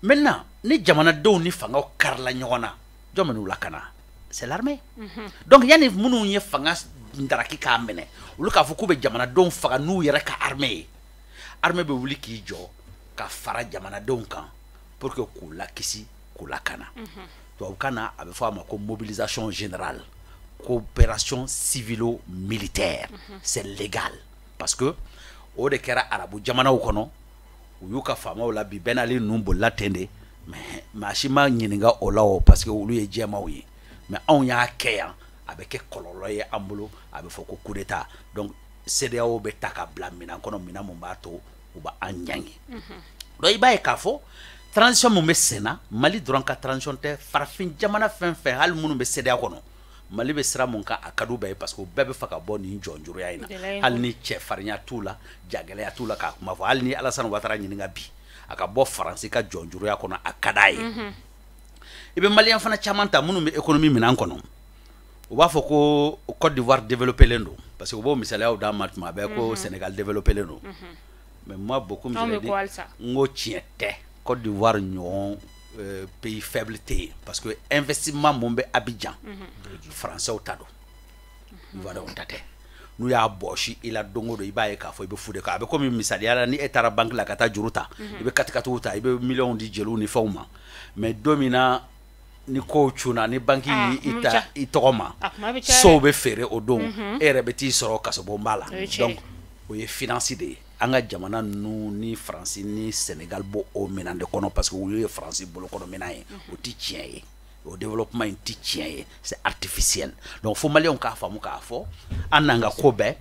Maintenant, ni jamanadenw ni fangaw karila ɲɔgɔn na, jɔn bɛ n'u lakana? C'est l'armée. Donc yanni minnu ye fanga daraki k'a minɛ, olu k'a fɔ k'u bɛ jamanadenw faga n'u yɛrɛ ka armée ye, armée bɛ wuli k'i jɔ ka fara jamanadenw kan pour que k'u lakisi, k'u lakana. Tubabukan na, a bɛ fɔ a ma ko mobilisation générale, coopération civilo-militaire. C'est légal parce que o de kɛra arabu jamanaw kɔnɔ. U y'u ka faamaw la bi, Ben Ali ninnu bolila ten de, mais maa si ma ɲininka o la o, parce que olu ye jɛmaw ye. Mais anw y'a kɛ yan, a bɛ kɛ kɔlɔlɔ ye an bolo, a bɛ fɔ ko coup d'état. Donc CEDEAO bɛ ta ka bila minɛn kɔnɔ, minɛn mun b'a to u b'an ɲangi. Donc i b'a ye k'a fɔ transition mun bɛ sen na, Mali dɔrɔn ka transition tɛ. Farafin jamana fɛn fɛn, hali minnu bɛ CEDEAO kɔnɔ, Mali bɛ sira mun kan, a ka d'u bɛɛ ye, parce que u bɛɛ bɛ fɛ ka bɔ nin jɔnjuruya in na. Hali ni cɛfarinya t'u la, jagɛlɛya t'u la k'a kuma fɔ, hali ni Alassane Ouattara ɲininka bi a ka bɔ Faransi ka jɔnjuruya kɔnɔ, a ka d'a ye. I bɛ Malien fana caman ta minnu bɛ économie minɛn kɔnɔ, u b'a fɔ ko Côte d'Ivoire développé len don, parce que u b'o misaliyaw d'an ma tuma bɛɛ ko Sénégal développé len don. Mais moi, beaucoup me dit n ko tiɲɛ tɛ, Côte d'Ivoire ɲɔgɔn pays faible tɛ yen, parce que investissement mun bɛ Abidjan, Français ta don, Ivoiriens ta tɛ. N'u y'a bɔsi i la don o don, i b'a ye k'a fɔ i bɛ fu de kɛ. A bɛ komi misaliya la, ni e taara banque la ka taa juru ta, i bɛ katikatiw ta, i bɛ miliyɔnw di jeliw ni fɛnw ma. Mais don min na ni kow cunna, ni banque y'i ta i tɔgɔ ma, sow bɛ feere o don, e yɛrɛ bɛ t'i sɔrɔ kasobonba la. Donc o ye finance de ye. An ka jamana ninnu ni Faransi ni Sénégal b'o o minɛn de kɔnɔ, parce que olu ye Faransi bolokɔrɔ minɛn ye. O ti tiɲɛ ye, o développement in ti tiɲɛ ye, c'est artificiel. Donc fo Maliyɛnw k'a faamu k'a fɔ an n'an ka ko bɛɛ,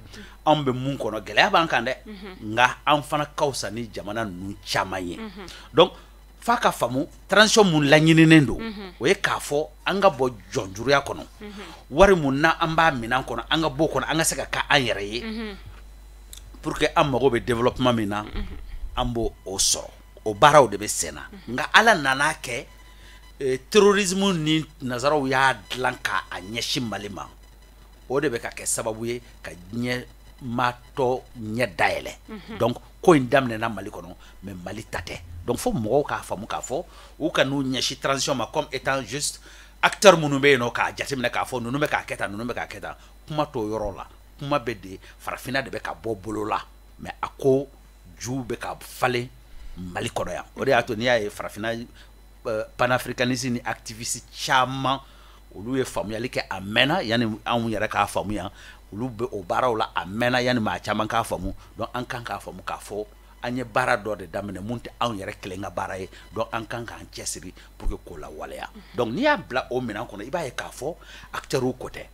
anw bɛ mun kɔnɔ, gɛlɛya b'an kan dɛ, nka an fana ka fisa ni jamana ninnu caman ye. Donc f'a ka faamu transition mun laɲininen don, o ye k'a fɔ an ka bɔ jɔnjuruya kɔnɔ, wari mun na an b'a minɛn kɔnɔ, an ka bɔ o kɔnɔ, an ka se ka kɛ an yɛrɛ ye, pour que an mago bɛ développement min na, an b'o o sɔrɔ. O baaraw de bɛ sen na. Nka Ala nana kɛ terrorisme ni nazaraw y'a dilan k'a ɲɛsin Mali ma, o de bɛ ka kɛ sababu ye ka diɲɛ maatɔ ɲɛ dayɛlɛ. Donc ko in daminɛna Mali kɔnɔ, mais Mali ta tɛ. Donc fo mɔgɔw k'a faamu k'a fɔ u ka n'u ɲɛsin transition ma comme étant juste acteur minnu bɛ yen nɔ, k'a jateminɛ k'a fɔ ninnu bɛ k'a kɛ tan, ninnu bɛ k'a kɛ tan. Kuma t'o yɔrɔ la. Kuma bɛ de farafinna de bɛ ka bɔ bolo la, mais a ko juw bɛ ka falen Mali kɔnɔ yan. O de y'a to n'i y'a ye farafinna panafricaniste ni activiste caman, olu ye faamuyali kɛ a mɛnna yanni anw yɛrɛ k'a faamu yan. Olu bɛ o baaraw la a mɛnna yanni maa caman k'a faamu. Donc an kan k'a faamu k'a fɔ an ye baara dɔ de daminɛ mun tɛ anw yɛrɛ kelen ka baara ye. Donc an kan k'an cɛsiri pour que k'o lawaleya. Donc n'i y'a bila o minɛn kɔnɔ, i b'a ye k'a fɔ acteurs ko tɛ,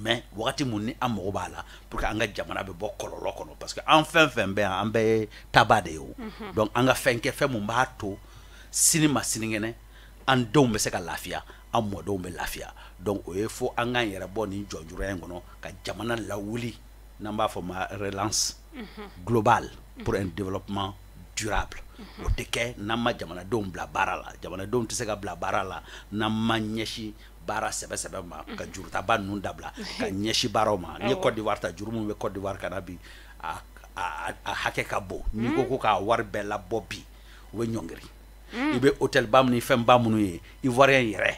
mais wagati mun ni an mago b'a la pour que an ka jamana bɛ bɔ kɔlɔlɔ kɔnɔ, parce que an fɛn fɛn bɛ yan, an bɛɛ ye taba de ye o. Donc an ka fɛn kɛ, fɛn mun b'a to sini ma sinikɛnɛ an denw bɛ se ka lafiya, an mɔdenw bɛ lafiya. Donc o ye fo an k'an yɛrɛ bɔ nin jɔnjuruya in kɔnɔ ka jamana lawuli, n'an b'a fɔ ma relance globale pour un développement durable. O tɛ kɛ n'an ma jamanadenw bila baara la. Jamanadenw tɛ se ka bila baara la n'an ma ɲɛsin baara sɛbɛ sɛbɛ ma, ka jurutaba ninnu dabila, ka ɲɛsin baaraw ma. N'i ye Côte d'Ivoire ta, juru min bɛ Côte d'Ivoire ka na bi, a hakɛ ka bon. N'i ko k'a wari bɛɛ labɔ bi, u bɛ ɲɔngiri. I bɛ hôtel ba minnu ni fɛn ba minnu ye, Ivoirien yɛrɛ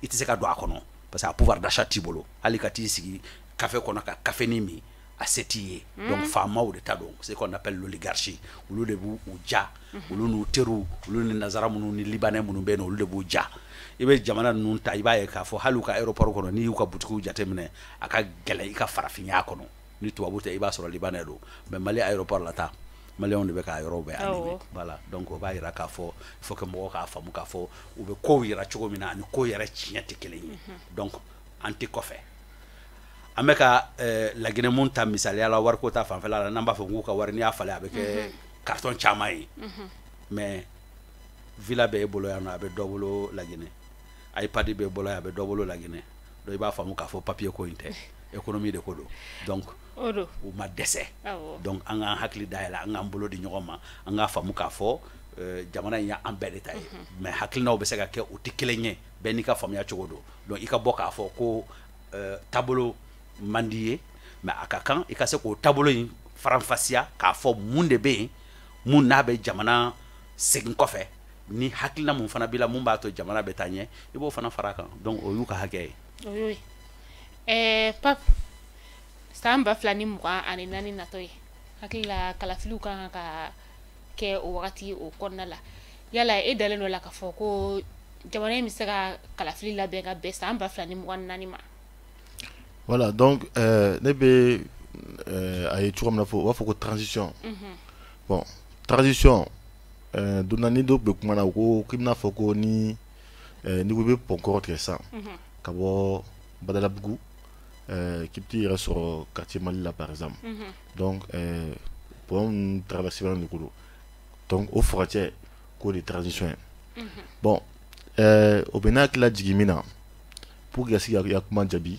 i tɛ se ka don a kɔnɔ, parce que a pouvoir d'achat t'i bolo. Hali ka t'i sigi café kɔnɔ ka café ni min, a se t'i ye. Donc faamaw de ta don, ce qu'on appelle l'oligarchie, olu de b'u ja, olu n'u teriw, olu ni nazara minnu ni libanais minnu bɛ yen nɔ, olu de b'u ja. I bɛ jamana ninnu ta, i b'a ye k'a fɔ hali u ka aéroport kɔnɔ, n'i y'u ka butigiw jateminɛ, a ka gɛlɛn i ka farafinya kɔnɔ. Ni tubabu tɛ, i b'a sɔrɔ libanais don. Mais Mali aéroport la ta, Maliyɛnw de bɛ k'a yɔrɔw bɛɛ animer. Voilà, donc o b'a yira k'a fɔ il faut que mɔgɔw k'a faamu k'a fɔ u bɛ kow yira cogo min na ani kow yɛrɛ tiɲɛ tɛ kelen ye. Donc an tɛ kɔfɛ. An bɛ ka Laginɛ mun ta misaliya la wariko ta fanfɛla la, n'an b'a fɔ k'u ka wari n'i y'a falen a bɛ kɛ carton caman ye, mais villa bɛ e bolo yan nɔ, a bɛ dɔ bolo Laginɛ, iPad bɛ bolo yan, a bɛ dɔ bolo Laginɛ. Donc i b'a faamu k'a fɔ papier ko in tɛ, économie de ko don. Donc u ma dɛsɛ. Donc an k'an hakili dayɛlɛ, an k'an bolo di ɲɔgɔn ma, an k'a faamu k'a fɔ jamana in y'an bɛɛ de ta ye. Mais hakilinaw bɛ se ka kɛ u tɛ kelen ye, bɛɛ n'i ka faamuya cogo don. Donc i ka bɔ k'a fɔ ko taabolo man di ye, mais a ka kan i ka se k'o taabolo in faranfasiya k'a fɔ mun de bɛ yen, mun n'a bɛ jamana segin kɔfɛ, ni hakilina mun fana b'i la mun b'a to jamana bɛ taa ɲɛ, i b'o fana fara a kan. Donc o y'u ka hakɛ ye. O y'o ye. Pape, san 2024 natɔ ye, hakili la kalafiliw kan ka kɛ o wagati o kɔnɔna la. Yala e dalen dɔ la k'a fɔ ko jamana in bɛ se ka kalafili labɛn ka bɛn san 2024 ma? Voilà, donc ne bɛ a ye cogo min na fɔ, u b'a fɔ ko transition. Bon, transition, don na ni dɔw bɛ kuma na, u ko k'i bɛna fɔ ko ni n'i ko i bɛ pont kɔrɔ tigɛ sisan ka bɔ Badalabugu k'i bɛ t'i yɛrɛ sɔrɔ quartier Mali la par exemple. Donc pont ninnu traversé de ko don. Donc o furancɛ k'o de ye transition ye. Bon, o bɛ ne hakili lajigin min na pour que ka se ka i ka kuma jaabi,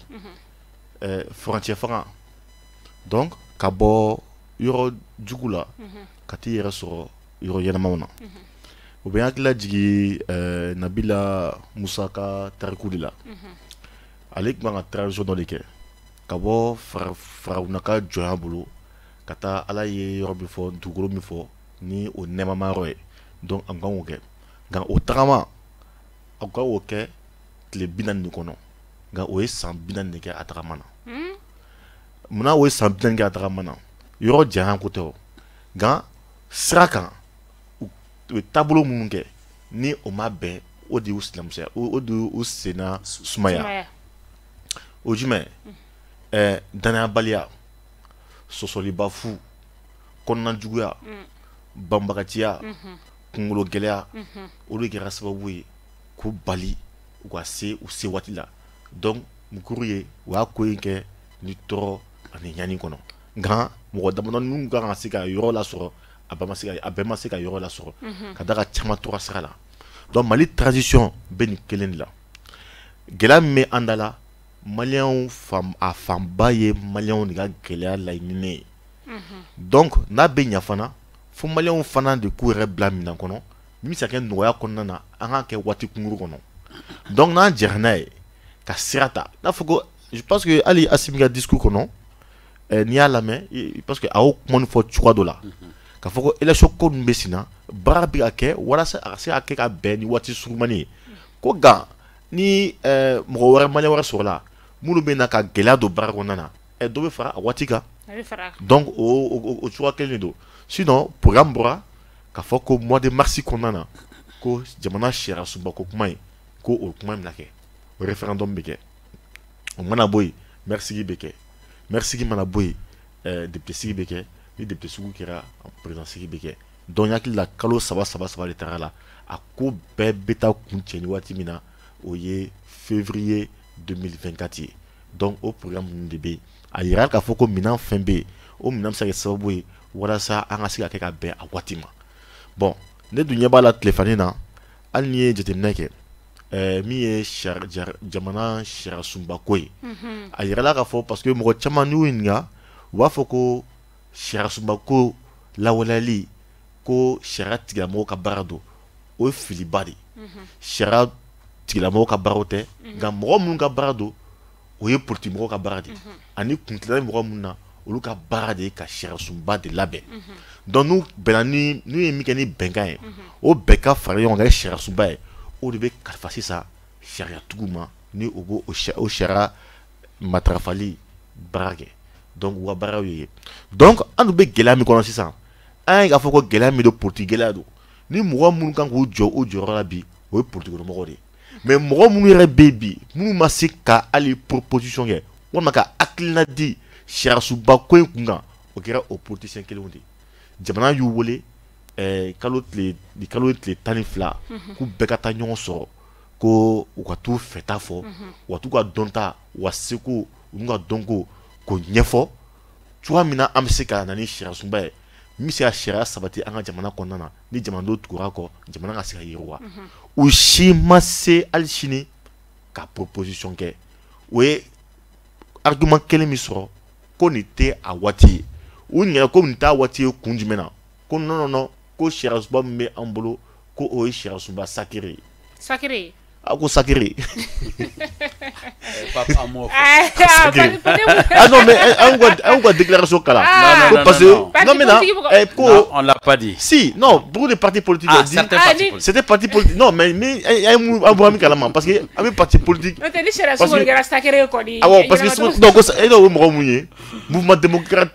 furancɛ fanga, donc ka bɔ yɔrɔ jugu la ka t'i yɛrɛ sɔrɔ yɔrɔ ɲɛnamaw na. O bɛ n hakili lajigin Nabila Musa ka tariku de la. Ale tun kan ka transition dɔ de kɛ ka bɔ Farawuna ka jɔnya bolo ka taa Ala ye yɔrɔ min fɔ, dugukolo min fɔ ni o nɛɛmama yɔrɔ ye. Donc an kan k'o kɛ, nka o tagama a kan k'o kɛ tile 40 de kɔnɔ, nka o ye san 40 de kɛ a tagama na. Munna o ye san 40 kɛ a tagama na? Yɔrɔ janya ko tɛ o, nka sira kan u ye taabolo minnu kɛ ni o ma bɛn, o de y'u silamusoya, o de y'u senna sumaya. O jumɛn? Danayabaliya, sɔsɔliba fu, kɔnɔna juguya, banbagaciya, kunkolo gɛlɛya, o de kɛra sababu ye k'u bali u ka se u se waati la. Donc mukuru ye u y'a ko in kɛ ni tɔɔrɔ ani ɲani kɔnɔ, nka mɔgɔ damadɔ minnu kan ka se ka yɔrɔ lasɔrɔ, a bɛɛ ma se ka yɔrɔ lasɔrɔ ka da ka caman tora sira la. Donc Mali transition bɛ nin kelen de la. Gɛlɛya min bɛ an da la, maliyɛnw a fanba ye maliyɛnw de ka gɛlɛya laɲininen ye. Donc n'a bɛ ɲa fana, fo maliyɛnw fana de k'u yɛrɛ bila minɛn kɔnɔ min bɛ se ka kɛ nɔgɔya kɔnɔna na, an k'a kɛ waati kunkuru kɔnɔ. Donc n'an jɛra n'a ye ka sira ta, n'a fɔ ko je pense que hali Assimi ka discours kɔnɔ, n'i y'a lamɛn, parce que a y'o kuma nin fɔ cogoya dɔ la k'a fɔ ko élection ko ninnu bɛ sen na, baara bɛ ka kɛ walasa a ka se ka kɛ ka bɛn ni waati surumani ye. Ko nka ni mɔgɔ wɛrɛ, maliyɛn wɛrɛ sɔrɔla minnu bɛ na ka gɛlɛya don baara kɔnɔna na, dɔ bɛ fara a waati kan. Donc o cogoya kelen de don. Sinon programme bɔra k'a fɔ ko mois de mars kɔnɔna na, ko jamana sariya sunba ko kuma in, ko o kuma in bɛna kɛ, o référendum bɛ kɛ. O mana bɔ yen, maire sigi bɛ kɛ. Maire sigi mana bɔ yen, député sigi bɛ kɛ. Ni député sigi kɛra, président sigi bɛ kɛ. Donc n hakili la kalo saba saba saba de taara la. A ko bɛɛ bɛ taa kun cɛ ni waati min na, o ye février 2024 ye. Donc o programme ninnu de bɛ yen. A yira k'a fɔ ko minɛn fɛn bɛ yen, o minɛn bɛ se ka kɛ sababu ye walasa an ka se ka kɛ ka bɛn a waati ma. Bon, ne dun ɲɛ b'a la tilefani na, hali n'i ye jateminɛ kɛ, min ye jamana sariya sunba ko ye, a yirala k'a fɔ, parce que mɔgɔ caman n'u ɲininka, u b'a fɔ ko sariya sunba ko lawaleyali ko sariya tigilamɔgɔw ka baara don. O ye filiba de ye. Sariya tigilamɔgɔw ka baaraw tɛ, nka mɔgɔ minnu ka baara don, o ye politique mɔgɔw ka baara de ye, ani kuntilenna mɔgɔ minnu na, olu ka baara de ye ka sariya sunba de labɛn. Donc n'u bɛnna ni n'u ye min kɛ ni bɛnkan ye, o bɛɛ ka fara ɲɔgɔn kan kɛ sariya sunba ye, o de bɛ kalifa sisan sariyatigiw ma, ni o b'o o sariya matarafali baara kɛ. Donc u ka baaraw ye. Donc an dun bɛ gɛlɛya min kɔnɔ sisan, an ye k'a fɔ ko gɛlɛya min don, politique gɛlɛya don. Ni mɔgɔ minnu kan k'u jɔ u jɔyɔrɔ la bi, o ye politique mɔgɔw de ye. Mais mɔgɔ minnu yɛrɛ bɛ yen bi, minnu ma se ka hali proposition kɛ walima ka hakilina di sariya sunba ko in kun kan, o kɛra o politicien kelenw de ye. Jamana y'u wele kalo tile ni kalo tile 12 k'u bɛɛ ka taa ɲɔgɔn sɔrɔ, ko u ka t'u fɛta fɔ, u ka t'u ka dɔnta, u ka seko, u n'u ka dɔnko k'o ɲɛfɔ cogoya min na an bɛ se ka na ni sariya sunba ye min bɛ se ka sariya sabati an ka jamana kɔnɔna na, ni jamanadenw tugura kɔ, jamana ka se ka yiriwa. U si ma se hali sini ka proposition kɛ. O ye argument kelen min sɔrɔ ko nin tɛ a waati ye. U ɲinɛ ko nin t'a waati ye kun jumɛn na? Ko non non non, ko sariya sunba min bɛ an bolo, ko o ye sariya sunba sacré ye. Sacré. A ko sacré. Ah non, mais an ka déclaration kala. Non, parce que non, non, mais non, on l'a pas dit. Si, non, beaucoup de partis politiques ont dit. C'était parti politique. Non, mais an bɔra min kalama, parce que an bɛ parti politique. N'o tɛ ni sariya sun kɔni kɛra sacré kɔni. Awɔ, parce que donc e n'o ye mɔgɔ mun ye, mouvement démocrate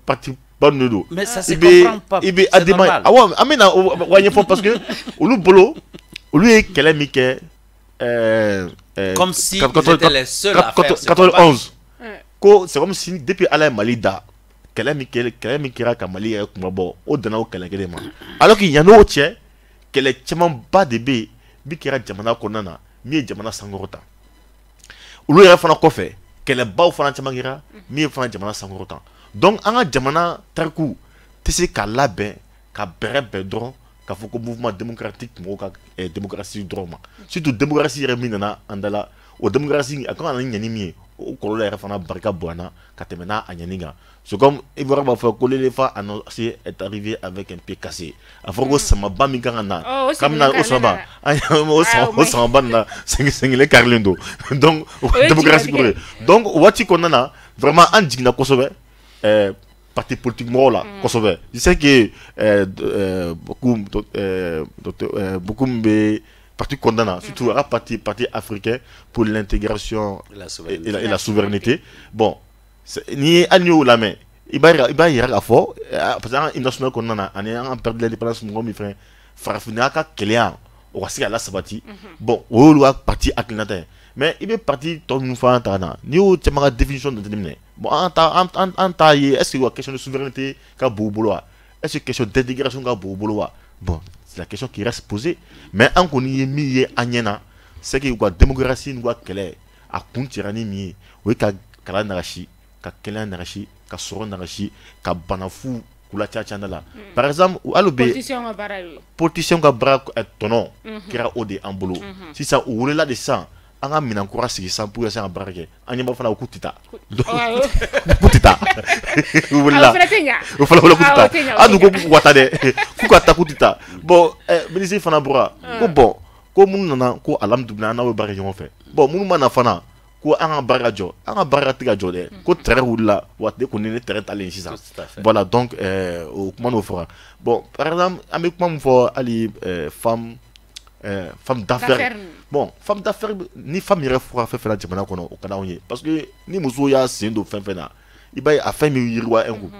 parti ba ninnu don. Mais ça se comprend pas. I bɛ ADEMA, awɔ, an bɛ na o ɲɛfɔ, parce que olu bolo, olu ye kɛlɛ min kɛ. Comme si ils étaient les seuls à faire ce 91. Ko c'est comme si depuis Ala ye Mali da, kɛlɛ min kɛra ka Mali yɛrɛ kunmabɔ, o danna o kɛlɛ kelen ma. Alors que yan'o cɛ, kɛlɛ camanba de bɛ yen min kɛra jamana kɔnɔna na, min ye jamana sankɔrɔta. Olu yɛrɛ fana kɔfɛ, kɛlɛbaw fana caman kɛra min ye fana jamana sankɔrɔta. Donc an ka jamana tariku tɛ se ka labɛn ka bɛrɛ bɛn dɔrɔn k'a fɔ ko mouvement démocratique mɔgɔw ka démocratie dɔrɔn ma. Surtout démocratie yɛrɛ min nana an da la, o démocratie a kan ka na ni ɲɛni min ye, o kɔlɔlɔ yɛrɛ fana barika bonyana ka tɛmɛ n'a a ɲɛni kan. C'est comme Ivoire b'a fɔ ko l'éléphant annoncé est arrivé avec un pied cassé. A fɔra ko samaba min kan ka na, k'an bɛna o samaba, o samaba nana sen kelen karilen don. Donc démocratie kɔrɔ ye. Donc o waati kɔnɔna na, vraiment an jiginna kosɛbɛ parti politique mɔgɔw la kosɛbɛ. Je sais que beaucoup beaucoup bɛ parti kɔnɔna na, surtout a ka parti africain pour l'intégration et la souveraineté. Bon, ni hali n'i y'o lamɛn, i b'a yira k'a fɔ, parce que an ka hymne national kɔnɔna na, ani an ka perte de l'indépendance, mɔgɔ min fɛnɛ farafinna ka kɛlɛya o ka se ka lasabati. Bon, o y'olu ka parti hakilinata ye. Mais i bɛ parti tɔ ninnu fana ta ka na, n'i y'o caman ka définition jateminɛ, bon, an t'a ye, est-ce que question de souveraineté ka bon u bolo wa, est-ce que question d'intégration ka bon u bolo wa? Bon, c'est la question qui reste posée. Mais an kɔni ye min ye an ɲɛ na, c'est que u ka démocratie n'u ka kɛlɛ a kun cɛra ni min ye, o ye ka kalan nagasi, ka kɛnɛya nagasi, ka sɔrɔ nagasi, ka banafu k'u la ca ca la. Par exemple, hali bi politicien ka baara tɔnɔ kɛra o de an bolo. Sisan u welela de sisan an ka minɛn kura sigi sisan pour que se ka baara kɛ. An ɲɛ b'a fana k'u tɛ taa, k'u tɛ taa, u wulila, u fana wulila k'u tɛ taa, hali n'u ko k'u ka taa dɛ, k'u ka taa k'u tɛ taa. Bon, ministre fana bɔra ko bon, ko minnu nana ko alhamdulilayi an n'aw bɛ baara kɛ ɲɔgɔn fɛ. Bon, minnu ma na fana ko an ka baara ka jɔ, an ka baara tɛ ka jɔ dɛ, ko terrain wulila wa ne kɔni ne terrain talen sisan. Voilà, donc o kuma n'o fɔra. Bon, par exemple, an bɛ kuma min fɔ hali femme d'affaires. Bon, femme d'affaires ni femme yɛrɛ fɔra fɛn fɛn na jamana kɔnɔ, o ka d'anw ye, parce que ni muso y'a sen don fɛn fɛn na, i b'a ye a fɛn bɛ yiriwa un coup.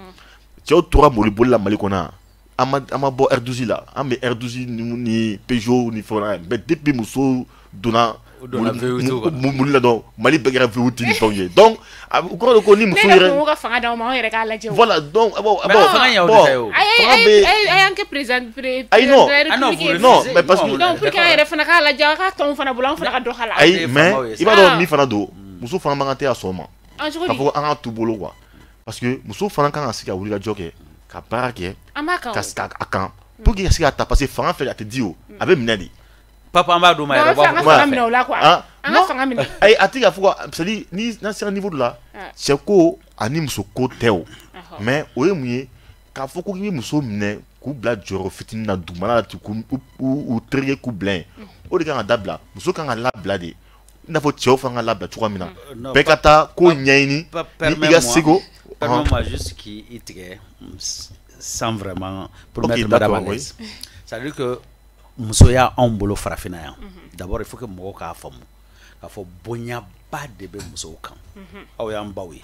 Cɛw tora mobili la Mali kɔnɔ yan, an ma bɔ R12 la, an bɛ R12 ni Peugeot ni fɛnw na, mais depuis muso donna mobili la dɔrɔn, Mali bɛɛ kɛra V8 ni fɛnw ye. Donc o kɔrɔ de ko ni muso yɛrɛ. Ne ka fanga d'aw ma, anw yɛrɛ k'a lajɛ o. Voilà, donc bon, fanga y'aw de ta ye o. Fanga bɛ. A y'an kɛ président. Ayi, non, non, mais parce que. Donc pour que an yɛrɛ fana k'a lajɛ, aw ka tɔnw fana bolo, an fana ka dɔ k'a la. Ayi, mais i b'a dɔn min fana don, muso fana man kan tɛ ka sɔn o ma. K'a fɔ ko an ka t'u bolo quoi, parce que muso fana kan ka se ka wulikajɔ kɛ, ka baara kɛ, ka a kan pour que ka se ka ta, parce que fanga fɛ a tɛ di o, a bɛ minɛ de. Papa, an b'a d'u ma yɛrɛ. An ka fanga minɛ o la quoi. An ka fanga minɛ. Ayi, a tɛ ka fɔ quoi, c'est à dire ni n'an sera niveau dɔ la, cɛ ko ani muso ko tɛ o, mais o ye mun ye, k'a fɔ ko k'i bɛ muso minɛ k'u bila jɔyɔrɔ fitinin na dugumana la ten, k'u tereke k'u bila yen, o de kan ka dabila. Muso kan ka labila de, i n'a fɔ cɛw fana ka labila cogoya min na, bɛɛ ka taa ko ɲɛɲini ni i ka seko. Permets-moi juste k'i tigɛ sans vraiment pour mettre madame à l'aise. C'est-à-dire que musoya anw bolo farafinna yan, d'abord il faut que mɔgɔw k'a faamu k'a fɔ bonyaba de bɛ musow kan. Aw y'an baw ye,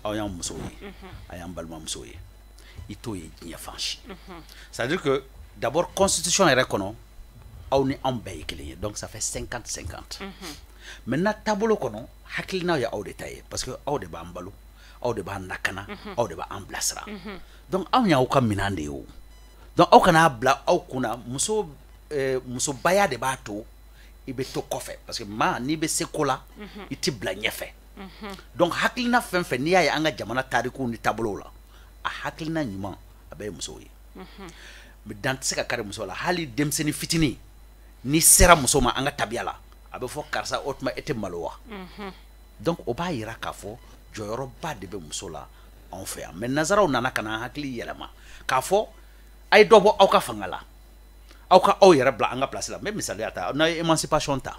aw y'an musow ye, a y'an balimamusow ye, i t'o ye diɲɛ fan si. C'est-à-dire que d'abord constitution yɛrɛ kɔnɔ, aw ni anw bɛɛ ye kelen ye, donc ça fait 50-50. Maintenant taabolo kɔnɔ, hakilinaw ye aw de ta ye, parce que aw de b'an balo, aw de b'an lakana, aw de b'an bilasira. Donc anw y'aw ka minɛn de ye o. Donc aw kana bila aw kunna muso musobaya de b'a to i bɛ to kɔfɛ, parce que maa n'i bɛ se ko la, i tɛ bila ɲɛfɛ. Donc hakilina fɛn fɛn n'i y'a ye an ka jamana tarikuw ni taabolow la, a hakilina ɲuman a bɛɛ ye musow ye. Mais dan tɛ se ka kari muso la, hali denmisɛnnin fitinin n'i sera muso ma an ka tabiya la, a bɛ fɔ karisa o tuma e tɛ malo wa? Donc o b'a yira k'a fɔ jɔyɔrɔba de bɛ muso la anw fɛ yan. Mais nanzaraw nana ka na an hakili yɛlɛma k'a fɔ a ye dɔ bɔ aw ka fanga la, Aw ka aw yɛrɛ bila an ka place la. N bɛ misaliya ta, n'a ye émancipation ta,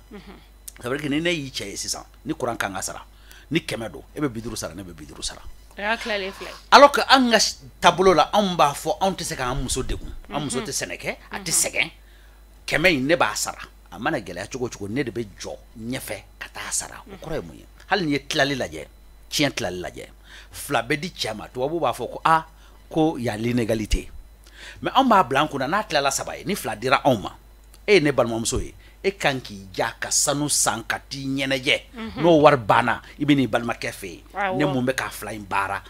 ça veut dire que ni ne y'i cɛ ye sisan, ni courant kan ka sara, ni 100 don, e bɛ 50 sara, ne bɛ 50 sara. Alors que an ka taabolo la, anw b'a fɔ anw tɛ se k'an muso degun, an muso tɛ sɛnɛ kɛ, a tɛ sɛgɛn. 100 in, ne b'a sara, a mana gɛlɛya cogo o cogo, ne de bɛ jɔ ɲɛfɛ ka taa sara. O kɔrɔ ye mun ye? Hali n'i ye tilali lajɛ, tiɲɛ tilali lajɛ, 2 bɛ di cɛ ma. Tubabu b'a fɔ ko a ko y a l'inégalité, mais anw b'a bila an kunna, n'a tilala 3 ye, ni 2 dira anw ma, e ye ne balimamuso ye, e kan k'i ja ka sanu san ka t'i ɲɛnajɛ. N'o wari banna, i bɛ n'i balimakɛ fɛ yen, ne mun bɛ k'a 2 in baara,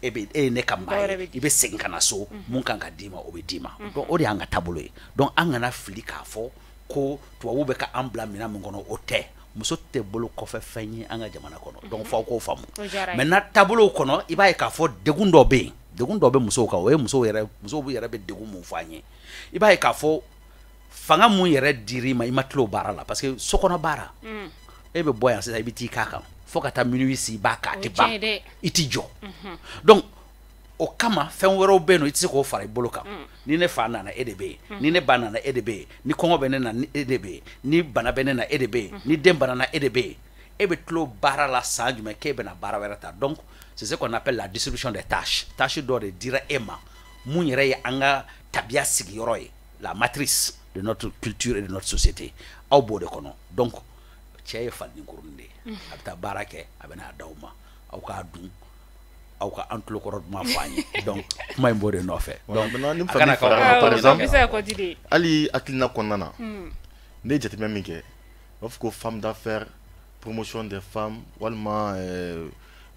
e ye ne ka maa ye, i bɛ segin ka na so, mun kan ka d'i ma, o bɛ d'i ma. Donc o de y'an ka taabolo ye. Donc an kana fili k'a fɔ ko tubabu bɛ ka an bila minɛn min kɔnɔ, o tɛ. Muso tɛ bolo kɔfɛ fɛn ye an ka jamana kɔnɔ. Donc f'aw k'o faamu. Maintenant taabolow kɔnɔ, i b'a ye k'a fɔ degun dɔ bɛ yen, degun dɔ bɛ musow kan. O ye musow yɛrɛ, musow yɛrɛ bɛ degun mun fɔ an ye? I b'a ye k'a fɔ fanga mun yɛrɛ dir'i ma, i ma tila o baara la, parce que sokɔnɔ baara, e bɛ bɔ yan sisan, i bɛ t'i k'a kan fo ka taa minuit si, i b'a k'a tɛ ban, i t'i jɔ. Donc o kama fɛn wɛrɛw bɛ yen nɔ, i tɛ se k'o fara i bolo kan. Ni ne fa nana, e de bɛ yen. Ni ne ba nana, e de bɛ yen. Ni kɔngɔ bɛ ne na, e de bɛ yen. Ni bana bɛ ne na, e de bɛ yen. Ni den banana, e de bɛ yen. E bɛ tulo baara la san jumɛn k'e bɛna baara wɛrɛ ta? Donc c'est ce qu'on appelle la distribution des tâches. Tâche dɔ de dira e ma, mun yɛrɛ ye an ka tabiya sigiyɔrɔ ye, la matrice de notre culture et de notre société, aw b'o de kɔnɔ. Donc cɛ ye fadenkurunin de ye, a bɛ taa baara kɛ, a bɛ n'a d'aw ma, aw k'a dun, aw ka an tulokɔrɔ duman fɔ an ye. Donc kuma in b'o de nɔfɛ. Donc a kana par exemple, hali hakilina kɔnɔna na, ne ye jateminɛ min kɛ, u b'a fɔ ko femme d'affaires, promotion des femmes, walima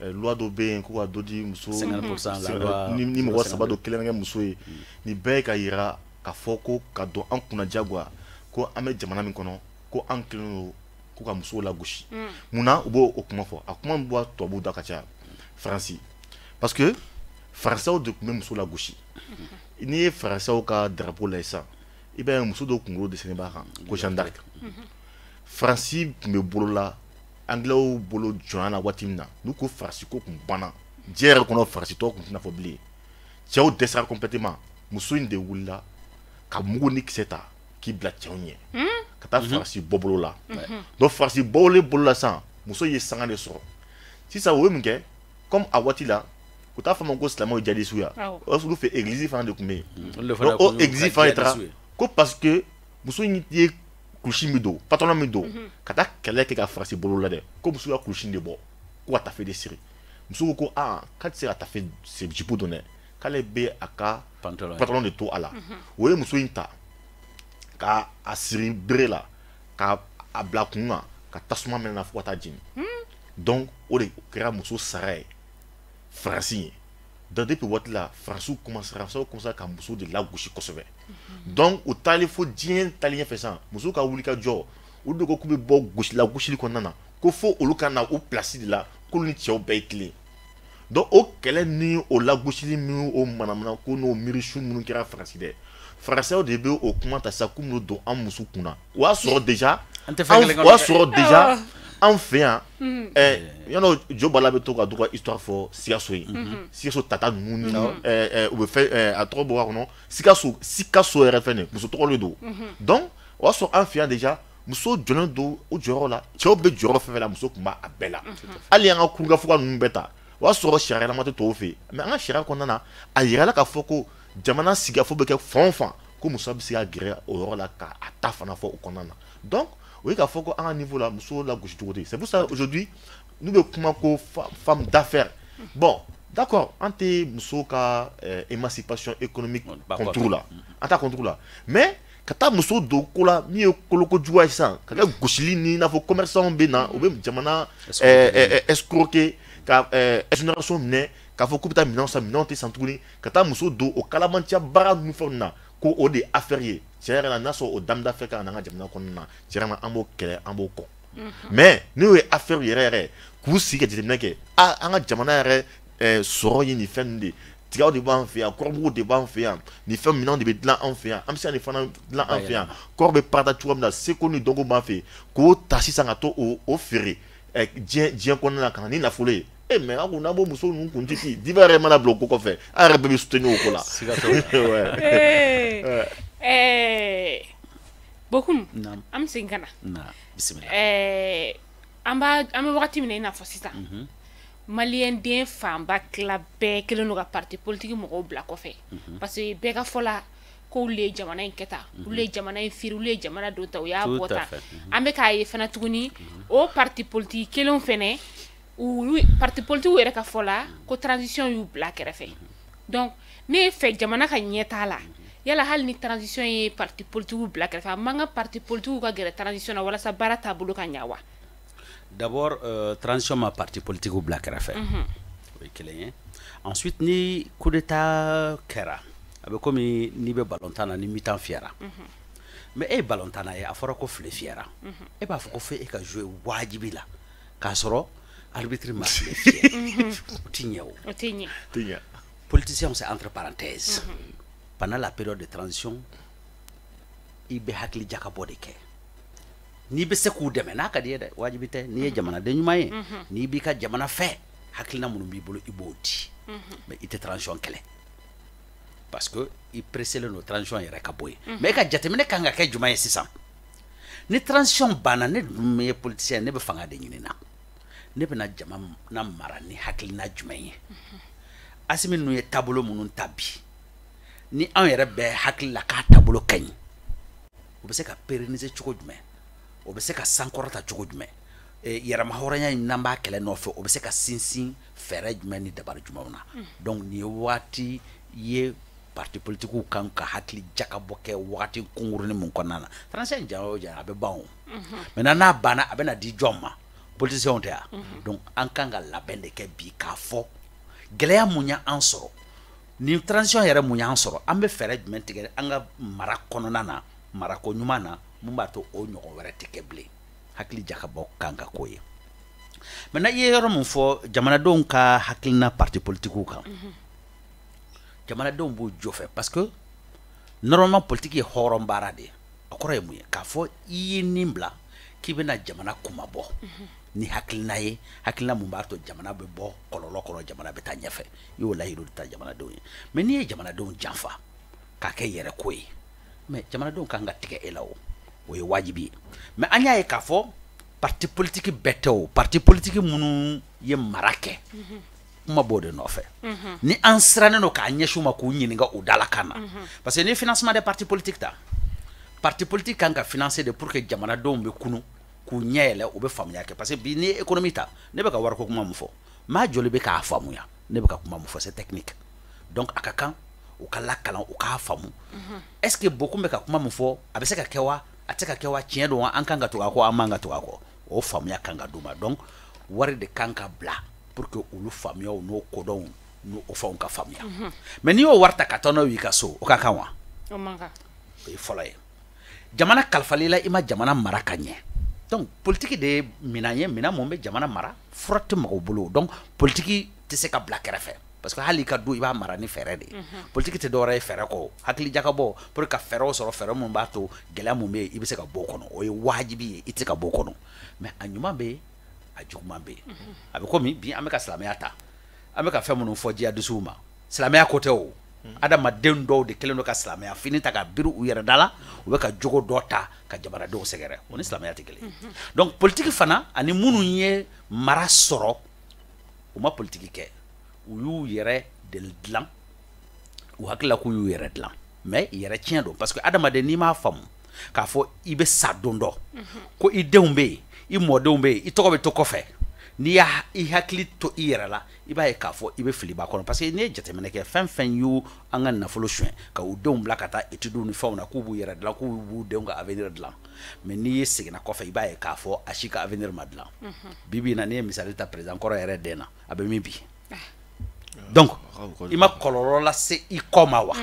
loi dɔ bɛ yen ko ka dɔ di muso, 50%. Ni mɔgɔ 3 don, kelen kɛ muso ye. Nin bɛɛ ye ka yira k'a fɔ ko ka don an kunna diyagoya ko an bɛ jamana min kɔnɔ, ko an kelen don ko ka musow lagosi. Munna u b'o kuma fɔ? A kuma bɔ tubabuw da ka caya, Faransi, parce que Faransɛw de tun bɛ muso lagosi. N'i ye Faransɛw ka drapeau lajɛ sisan, i b'a ye muso dɔw kunkolo dessiné b'a kan ko Jeanne d'Arc. Faransi tun bɛ bolo la Anglais bolo jɔnya la waati min na, n'u ko Faransi ko tun banna diɲɛ yɛrɛ kɔnɔ, Faransi tɔw tun tɛna fɔ bilen, cɛw dɛsɛra complètement. Muso in de wulila ka mugu ni kisɛ ta k'i bila cɛw ɲɛ ka taa Faransi bɔ bolo la. Donc Faransi bɔlen bolo la sisan, muso ye sanga de sɔrɔ sisan. O ye mun kɛ? Comme a waati la, u t'a fɔ ma ko silamɛw ye djihadistes ya, o y'a sɔrɔ olu fɛ église fana de tun bɛ yen. Donc o église fana de taara ko parce que muso in ye kulusi min don, pantalon min don, ka taa kɛlɛ kɛ ka Faransi bolo la dɛ, ko muso ka kulusi de bɔ ko ka tafe de siri. Muso ko aa, k'a tɛ se ka tafe jupe don dɛ, k'ale bɛ a ka pantalon de to a la. O ye muso in ta ka a siri bere la, ka a bila kun kan, ka tasuma minɛ na fo ka taa jeni. Donc o de kɛra muso sara ye Faransi ye. Donc depuis waati la, Faransiw commencera ka muso de lagosi kosɛbɛ. Donc u taalen fo diɲɛ taalen ɲɛfɛ sisan, musow ka wuli ka jɔ, olu de ko k'u bɛ bɔ gosi lagosili kɔnɔna na, ko fo olu ka na u place de la, k'olu ni cɛw bɛɛ ye kelen. Donc o kɛlɛ ni o lagosili min, o manamana ko n'o miirisu minnu kɛra Faransi dɛ, Faransɛw de bɛ o kuma ta sisan k'u b'o don an muso kunna. O y'a sɔrɔ déjà, o y'a sɔrɔ déjà an fɛ yan, yan'o Jo Bala bɛ to ka du ka histoire fɔ Sikaso ye, Sikaso tata ninnu ni u bɛ fɛn, a tɔgɔ bɔ a kɔnɔ, Sikaso, Sikaso yɛrɛ fɛn muso tɔgɔ de don. Donc o y'a sɔrɔ an fɛ yan déjà muso jɔlen don o jɔyɔrɔ la, cɛw bɛ jɔyɔrɔ fɛn fɛn la, muso tun b'a bɛɛ la. Hali an ka kurukafuga ninnu bɛɛ ta, o y'a sɔrɔ sariya ɲɛnama tɛ tɔw fɛ yen, mais an ka sariya kɔnɔna na, a yirala k'a fɔ ko jamana sigikafɔ bɛ kɛ fan o fan, ko muso bɛ se ka gɛrɛ o yɔrɔ la k'a ta fana fɔ o kɔnɔna na. Donc o ye k'a fɔ ko an ka niveau la, muso lagosi cogo tɛ. C'est pour ça aujourd'hui n'u bɛ kuma ko femme d'affaires, bon d'accord, an tɛ muso ka émancipation économique contre la, an t'a contre la, mais ka taa muso don ko la min ye koloko juguya ye sisan, ka kɛ gosili ni i n'a fɔ commerçant bɛ na, u bɛ jamana escroquer, ka exonération minɛ, k'a fɔ k'u bɛ taa minɛnw san, minɛnw tɛ san tuguni, ka taa muso don o kalabanciya baara ninnu fɛnw na, ko o de ye affaire ye. Tiɲɛ yɛrɛ la, n'a sɔrɔ o dame d'affaires ka na an ka jamana kɔnɔna na, tiɲɛ yɛrɛ la, an b'o kɛlɛ, an b'o kɔn. Mais n'o ye affaire yɛrɛ yɛrɛ k'u sigi ka jateminɛ kɛ, ah, an ka jamana yɛrɛ sɔrɔ ye nin fɛn ninnu de ye, tigaw de b'an fɛ yan, kɔrɔbugu de b'an fɛ yan, nin fɛn minɛnw de bɛ dilan an fɛ yan, an bɛ se ka nin fana dilan an fɛ yan, kɔrɔ bɛ parata cogo min na, seko ni dɔnko b'an fɛ yen, k'o ta sisan ka to o feere diɲɛ kɔnɔna na ka na ni nafolo ye. Mais aw ko n'an b'o muso ninnu kun titi, Diba yɛrɛ mana bila o ko kɔfɛ, an yɛrɛ bɛɛ bɛ soutenir o ko la. Siga t'o la. Bokum, an bɛ segin ka na. Bisimila. An bɛ wagati min na i n'a fɔ sisan, maliyɛn den fanba tila bɛɛ kelen don ka parti politique mɔgɔw bila kɔfɛ, parce que bɛɛ ka fɔ la k'olu ye jamana in kɛ tan, olu ye jamana in firi, olu ye jamana don tan, u y'a bɔ tan. An bɛ k'a ye fana tuguni, o parti politique kelenw fɛnɛ, olu parti politique yɛrɛ ka fɔ la ko transition y'u bila kɛrɛfɛ. Donc ne fɛ jamana ka ɲɛ t'a la, yala hali ni transition ye parti politique bila kɛrɛfɛ, a man ka parti politique ka gɛrɛ transition na walasa baara taabolo ka ɲɛ wa? D'abord, transition ma parti politique bila kɛrɛfɛ, o ye kelen ye. Ensuite, ni coup d'état kɛra, a bɛ komi n'i bɛ ballon na ni mi-temps fiyɛra, mais e ye ballon na ye, a fɔra ko file fiyɛra, e b'a fɔ ko fo e ka jouer wajibi la k'a sɔrɔ arbitre ma file fiyɛ, o ti ɲɛ o. O ti ɲɛ. Politiciens, c'est entre parenthèses. Pendant la période de transition, i bɛ hakili jakabɔ de kɛ. N'i bɛ se k'u dɛmɛ n'a ka di ye dɛ, wajibi tɛ. N'i ye jamanaden ɲuman ye, n'i b'i ka jamana fɛ, hakilina minnu b'i bolo, i b'o di, mais i tɛ transition kɛlɛ, parce que i pressé don transition yɛrɛ ka bɔ yen. Mais e ka jateminɛ kan ka kɛ jumɛn ye sisan? Ni transition banna, ne dun ye politicien, ne bɛ fanga de ɲini na, ne bɛna jamana mara ni hakilina jumɛn ye? Asimi ninnu ye taabolo minnu ta bi, ni anw yɛrɛ bɛ hakili la k'a taabolo ka ɲi, o bɛ se ka pérenniser cogo jumɛn? O bɛ se ka sankɔrɔta cogo jumɛn? Yɛrɛma hɔrɔnya in n'an b'a kɛlɛ nɔfɛ, o bɛ se ka sinsin fɛɛrɛ jumɛn ni dabari jumɛnw na? Donc nin ye waati ye parti politiques kan ka hakili jakabɔ kɛ waati kunkurunin mun kɔnɔna na. Transition janya o janya, a bɛ ban o. Maintenant, n'a banna, a bɛna di jɔn ma? Politiciens tɛ yan. Donc an kan ka labɛn de kɛ bi k'a fɔ gɛlɛya mun y'an sɔrɔ nin transition yɛrɛ, mun y'an sɔrɔ, an bɛ fɛɛrɛ jumɛn tigɛ an ka mara kɔnɔna na, marako ɲuman na, mun b'a to o ɲɔgɔn wɛrɛ tɛ kɛ bilen. Hakili jakabɔ kan ka k'o ye. Maintenant, i ye yɔrɔ mun fɔ, jamanadenw ka hakilina parti politiques kan, jamanadenw b'u jɔ fɛ, parce que normalement politique ye hɔrɔn baara de ye. O kɔrɔ ye mun ye? K'a fɔ i ye nin bila k'i bɛna jamana kumabɔ ni hakilina ye, hakilina mun b'a to jamana bɛ bɔ kɔlɔlɔ kɔnɔ, jamana bɛ taa ɲɛfɛ, i y'o layidu de ta jamanadenw ye. Mais n'i ye jamanadenw janfa k'a kɛ yɛrɛ ko ye, mais jamanadenw kan ka tigɛ e la, o o ye wajibi ye. Mais an y'a ye k'a fɔ parti politique bɛɛ tɛ o. Parti politique minnu ye mara kɛ, kuma b'o de nɔfɛ, ni an sirannen don k'a ɲɛsin u ma k'u ɲininka u dalakan na, parce que ni financement des partis politiques ta, parti politique kan ka financer de pour que jamanadenw bɛ kunu k'u ɲɛ yɛlɛ, u bɛ faamuya kɛ. Parce que bi, n'i ye économie ta, ne bɛ ka wariko kuma mun fɔ, maa joli bɛ k'a faamuya ne bɛ ka kuma mun fɔ? C'est technique. Donc a ka kan u ka lakalan, u k'a faamu. Est ce que Bokum bɛ ka kuma mun fɔ, a bɛ se ka kɛ wa, a tɛ se ka kɛ wa, tiɲɛ don wa, an kan ka tugu a kɔ, an man ka tugu a kɔ? O faamuya kan ka d'u ma. Donc wari de kan ka bila pour que olu faamuyaw n'o kodɔnw n'o fɛnw ka faamuya. Mais n'i y'o wari ta ka taa n'o y'i ka so, o ka kan wa? O man kan. O ye fɔlɔ ye. Jamana kalifali la, i ma jamana mara ka ɲɛ. Donc politique de ye minɛn ye, minɛn mun bɛ jamana mara, fura tɛ mɔgɔw bolo. Donc politique tɛ se ka bila kɛrɛfɛ, parce que hali i ka du, i b'a mara ni fɛɛrɛ de ye. Politique tɛ dɔwɛrɛ ye fɛɛrɛ kɔ, hakili jakabɔ pour que ka fɛɛrɛw sɔrɔ, fɛɛrɛ mun b'a to gɛlɛya mun bɛ yen, i bɛ se ka bɔ o kɔnɔ. O ye wajibi ye, i tɛ se ka bɔ o kɔnɔ. Mais a ɲuman bɛ yen, a juguman bɛ yen. A bɛ komi bi an bɛ ka silamɛya ta, an bɛ ka fɛn minnu fɔ jihadisiw ma, silamɛya ko tɛ o. Adamaden dɔw de kɛlen don ka silamɛya fini ta ka biri u yɛrɛ da la, u bɛ ka jogo dɔ ta ka jamanadenw sɛgɛrɛ, o ni silamɛya tɛ kelen. Donc politique fana, ani minnu ye mara sɔrɔ, u ma politique kɛ, u y'u yɛrɛ de dilan, u hakili la k'u y'u yɛrɛ dilan, mais yɛrɛ tiɲɛ don. Parce que adamaden, n'i m'a faamu k'a fɔ i bɛ sa don dɔ, ko i denw bɛ yen, i mɔdenw bɛ yen, i tɔgɔ bɛ to kɔfɛ, n'i y'a i hakili to i yɛrɛ la, i b'a ye k'a fɔ i bɛ filiba kɔnɔ. Parce que n'i ye jateminɛ kɛ, fɛn fɛn y'u an ka nafolo suɲɛ ka u denw bila ka taa études ni fɛnw na, k'u b'u yɛrɛ dilan, k'u b'u denw ka avenir dilan, mais n'i ye seginna kɔfɛ, i b'a ye k'a fɔ a si ka avenir ma dilan. Bi bi in na, n'i ye misali ta président kɔrɔ yɛrɛ den na, a bɛ min bi? Donc i ma kɔlɔlɔ lase i kɔ ma wa?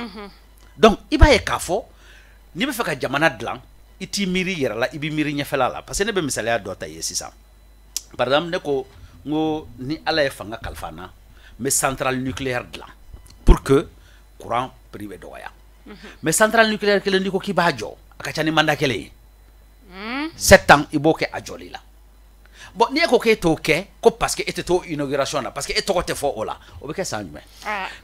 Donc i b'a ye k'a fɔ n'i bɛ fɛ ka jamana dilan, i t'i miiri i yɛrɛ la, i b'i miiri ɲɛfɛla la. Parce que ne bɛ misaliya dɔ ta i ye sisan. Par exemple, ne ko n ko ni Ala ye fanga kalifa n na, n bɛ centrale nucléaire dilan pour que courant prix bɛ dɔgɔya. Mais centrale nucléaire kelen, n'i ko k'i b'a jɔ, a ka ca ni mandat kelen ye, 7 ans i b'o kɛ a jɔli la. Bon, n'i e ko k'e t'o kɛ ko parce que e tɛ t'o inauguration na, parce que e tɔgɔ tɛ fɔ o la, o bɛ kɛ san jumɛn?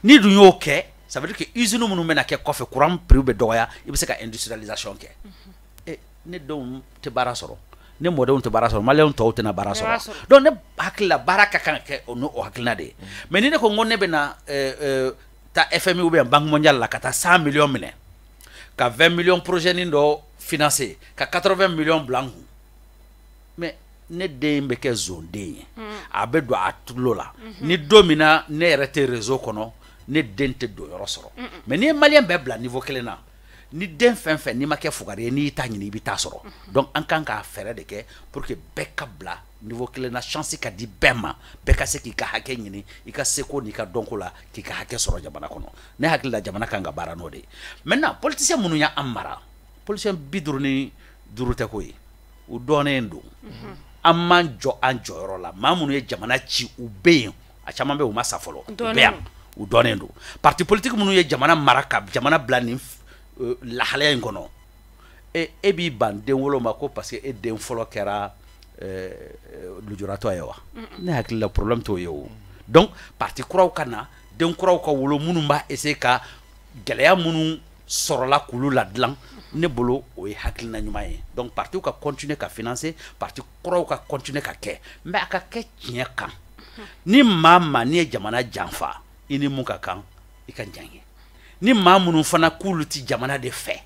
N'i dun y'o kɛ Ça veut dire que usine minnu bɛna kɛ kɔfɛ, courant prix bɛ dɔgɔya, i bɛ se ka industrialisation kɛ. Ne denw tɛ baara sɔrɔ, ne mɔdenw tɛ baara sɔrɔ, maliyɛnw tɔw tɛna baara sɔrɔ. Donc ne hakili la, baara ka kan ka kɛ o n'o hakilina de ye. Mais ni ne ko n ko ne bɛna taa FMI ou bien Banque mondiale la ka taa 100 millions minɛ, ka 20 millions projet nin dɔ financer, ka 80 millions bila n kun, mais ne den bɛ kɛ zonden ye, a bɛ don a tulo la. Ni don min na ne yɛrɛ tɛ réseau kɔnɔ, ne den tɛ don yɔrɔ sɔrɔ. Mais n'i ye maliyɛn bɛɛ bila niveau kelen na, ni den fɛn fɛn n'i ma kɛ fugari ye, n'i y'i ta ɲini, i bɛ taa sɔrɔ. Donc an kan k'a fɛɛrɛ de kɛ pour que bɛɛ ka bila niveau kelen na, chance ka di bɛɛ ma, bɛɛ ka se k'i ka hakɛ ɲini, i ka seko n'i ka dɔnko la, k'i ka hakɛ sɔrɔ jamana kɔnɔ. Ne hakili la, jamana kan ka baara n'o de ye. Maintenant, politicien minnu y'an mara, politicien 55 tɛ ko ye, u dɔnnen don. An m'an jɔ an jɔyɔrɔ la. Maa minnu ye jamana ci, u bɛ yen, a caman bɛ yen, u ma sa fɔlɔ, u bɛ yan, u dɔnnen don. Parti politique minnu ye jamana mara ka jamana bila nin lahalaya in kɔnɔ, e b'i ban den wolo ma ko parce que e den fɔlɔ kɛra lujuratɔ ye wa? Ne hakili la, problème t'o ye o. Donc parti kuraw ka na, den kuraw ka wolo minnu b'a essayer ka gɛlɛya minnu sɔrɔla k'olu ladilan. Ne bolo, o ye hakilina ɲuman ye. Donc partiw ka continuer ka financer, parti kuraw ka continuer ka kɛ, mais a ka kɛ tiɲɛ kan. Ni maa maa n'i ye jamana janfa, i ni mun ka kan, i ka ɲangi. Ni maa minnu fana k'olu ti jamana de fɛ,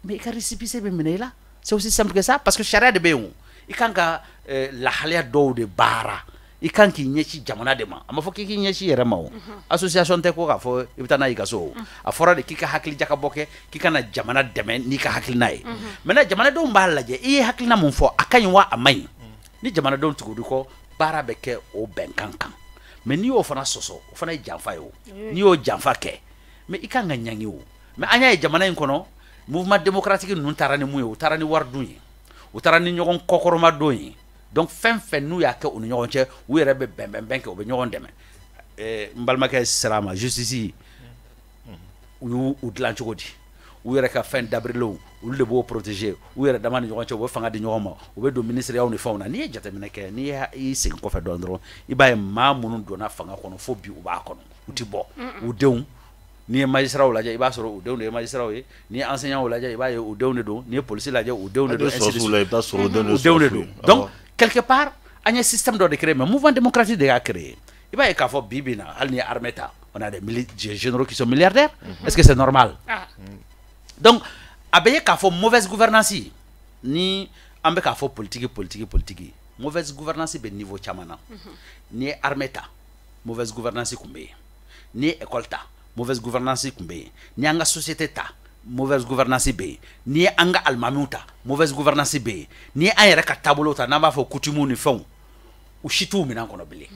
mais i ka récépissé bɛ minɛ i la. C'est aussi simple que ça, parce que sariya de bɛ yen o. I kan ka lahalaya dɔw de baara, i kan k'i ɲɛsin jamana de ma. A ma fɔ k'i k'i ɲɛsin i yɛrɛ ma o. Association tɛ ko k'a fɔ i bɛ taa n'a y'i ka so o. A fɔra de k'i ka hakili jakabɔ kɛ, k'i ka na jamana dɛmɛ n'i ka hakilina ye. Maintenant, jamanadenw b'a lajɛ, i ye hakilina mun fɔ, a ka ɲi wa a man ɲi. Ni jamanadenw tugur'i kɔ, baara bɛ kɛ o bɛnkan kan. Mais n'i y'o fana sɔsɔ, o fana ye janfa ye o. N'i y'o janfa kɛ, mais i kan ka ɲangi o. Mais an y'a ye jamana in kɔnɔ, mouvement démocratique ninnu taara ni mun ye? U taara ni wari dun ye, u taara ni ɲɔgɔn kɔkɔrɔma don ye. Donc fɛn fɛn n'u y'a kɛ u ni ɲɔgɔn cɛ, u yɛrɛ bɛ bɛn bɛn bɛn kɛ, u bɛ ɲɔgɔn dɛmɛ. N balimakɛ sera a ma, justice, u y'u u dilan cogo di? U yɛrɛ ka fɛn dabirilenw, olu de b'o protéger. U yɛrɛ dama ni ɲɔgɔn cɛ, u bɛ fanga di ɲɔgɔn ma, u bɛ don ministériyaw ni fɛnw na. N'i ye jateminɛ kɛ, n'i y'i segin kɔfɛ dɔɔnin dɔrɔn, i b'a ye maa minnu donna fanga kɔnɔ fo bi, u b'a kɔnɔ, u ti bɔ. U denw, n'i ye magistrats lajɛ, i b'a sɔrɔ u denw de ye magistrats ye. N'i ye enseignants lajɛ, i b'a ye u denw de don. N'i ye policiers lajɛ, u denw de don, ainsi de suite. I bɛ taa sɔrɔ u denw de U denw de don. Donc quelque part, an ye système dɔ de créé, mais mouvement démocratique de y'a créé. I b'a ye k'a fɔ bi bi in na, hali ni ye armée ta, on a des généraux qui sont milliardaires. Est-ce que c'est normal? Donc a bɛ ye k'a fɔ mauvaise gouvernance, ni an bɛ k'a fɔ politique, politique, politique, mauvaise gouvernance bɛ niveau caman na. N'i ye armée ta, mauvaise gouvernance tun bɛ yen. N'i ye école ta, mauvaise gouvernance tun bɛ yen. N'i y'an ka société ta, mauvaise gouvernance bɛ yen. N'i ye an ka alimamiw ta, mauvaise gouvernance bɛ yen. N'i ye an yɛrɛ ka taabolo ta, n'an b'a fɔ coutume ni fɛnw, u si t'u minɛn kɔnɔ bilen.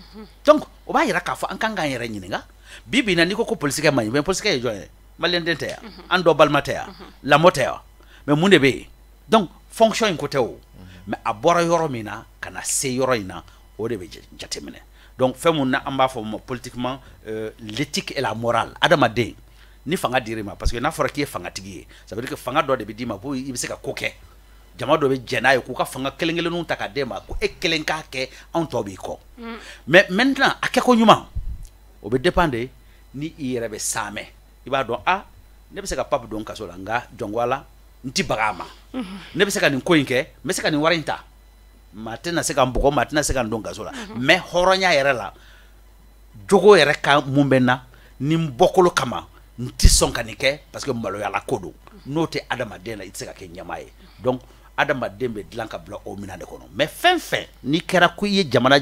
Donc o b'a yira k'a fɔ an kan k'an yɛrɛ ɲininka. Bi bi in na, n'i ko ko polisikɛ man ɲi, mais polisikɛ ye jɔn ye? Maliyɛn den tɛ yan, an dɔ balima tɛ yan, lamɔ tɛ yan, mais mun de bɛ yen? Donc fonction in ko tɛ o, mais a bɔra yɔrɔ min na ka na se yɔrɔ in na, o de bɛ jateminɛ. Donc fɛn mun na an b'a fɔ o ma politiquement l'éthique et la morale. Adamaden, ni fanga dir'i ma, parce que n'a fɔra k'i ye fangatigi ye, ça veut dire que fanga dɔ de bɛ d'i ma ko i bɛ se ka ko kɛ, jama dɔ bɛ jɛn n'a ye k'u ka fanga kelen kelenninw ta k'a d'e ma ko e kelen k'a kɛ, anw tɔ b'i kɔ. Mais maintenant, a kɛko ɲuman, o bɛ dépend de ni i yɛrɛ bɛ saamɛ. I b'a dɔn, a ne bɛ se ka pape don kaso la, nka jɔnko ala, n ti baga a ma. Ne bɛ se ka nin ko in kɛ, n bɛ se ka nin wari in ta, maa tɛna se ka n bugɔ, maa tɛna se ka n don kaso la. Mais hɔrɔnya yɛrɛ la, jogo yɛrɛ ka mun bɛ n na ni n bɔkolo kama, n ti sɔn ka nin kɛ, parce que maloyala ko don. N'o tɛ adamaden la, i tɛ se ka kɛ ɲɛmaa ye. Donc adamaden bɛ dilan ka bila o minɛn de kɔnɔ. Mais fɛn fɛn n'i kɛra ko i ye jamana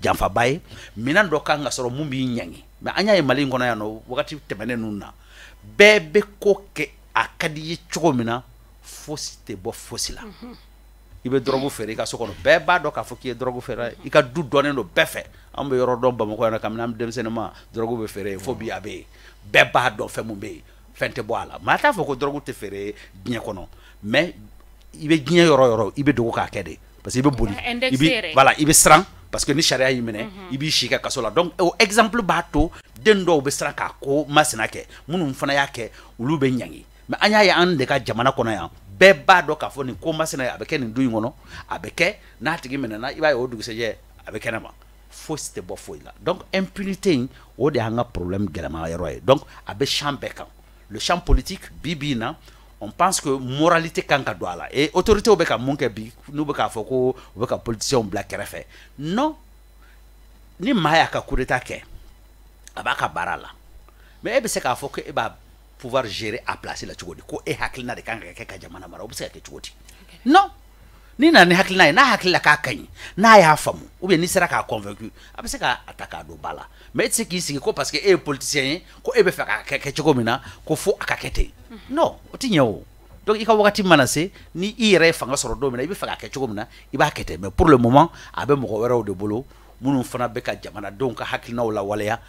janfaba ye, minɛn dɔ kan ka sɔrɔ mun b'i ɲangi. Mais an y'a ye Mali in kɔnɔ yan nɔ, wagati tɛmɛnen ninnu na, bɛɛ bɛ ko kɛ a ka di i ye cogo min na, fosi tɛ bɔ fosi la. I bɛ dɔrɔgu feere i ka so kɔnɔ, bɛɛ b'a dɔn k'a fɔ k'i ye dɔrɔgu feere, i ka du dɔnnen don bɛɛ fɛ. An bɛ yɔrɔ dɔn Bamakɔ yan nɔ, kabini an denmisɛnnin ma, dɔrɔgu bɛ feere yen fo bi, a bɛ yen, bɛɛ b'a dɔn fɛn mun bɛ yen, fɛn tɛ bɔ a la. Maa t'a fɔ ko dɔrɔgu tɛ feere diɲɛ kɔnɔ, mais i bɛ diɲɛ yɔrɔ o yɔrɔ, i bɛ dogo k'a kɛ de, parce que i bɛ boli, i bɛ, voilà, i bɛ siran, parce que ni sariya y'i minɛ, i b'i si kɛ kaso la. Donc o exemple b'a to den dɔw bɛ siran k'a ko masina kɛ, minnu fana y'a kɛ, olu bɛ ɲangi. Mais an y'a ye an de ka jamana kɔnɔ yan, bɛɛ b'a dɔn k'a fɔ nin ko masina a bɛ kɛ nin du in kɔnɔ, a bɛ kɛ, n'a tigi minɛna, i b'a ye o dugusɛjɛ a bɛ kɛnɛ ma. Fosi tɛ bɔ foyi la. Donc impunité in, o de y'an ka problème gɛlɛma yɔrɔ ye. Donc a bɛ champ bɛɛ kan, le champ politique. Bi bi in na, on pense que moralité kan ka don a la. Et autorités bɛ ka mun kɛ bi, n'u bɛ k'a fɔ ko u bɛ ka politiciens bila kɛrɛfɛ? Non, ni maa y'a ka coup d'état kɛ, a b'a ka baara la, mais e bɛ se k'a fɔ ko e b'a pouvoir gérer a place la cogo di? Ko e hakilina de kan ka kɛ ka jamana mara, o bɛ se ka kɛ cogo di? Non, n'i nana ni hakilina ye, n'a hakili la k'a ka ɲi, n'a y'a faamu, ou bien n'i sera k'a convaincu, a bɛ se k'a ta k'a don ba la. Mais e tɛ se k'i sigi ko parce que e ye politicien ye, ko e bɛ fɛ k'a kɛ cogo min na, ko fo a ka kɛ ten. Non, o tɛ ɲɛ o. Donc i ka wagati mana se, ni i yɛrɛ ye fanga sɔrɔ don min na, i bɛ fɛ k'a kɛ cogo min na, i b'a kɛ ten. Mais pour le moment, a bɛ mɔgɔ wɛrɛw de bolo minnu fana bɛ ka jamanadenw ka hakilinaw lawaleya.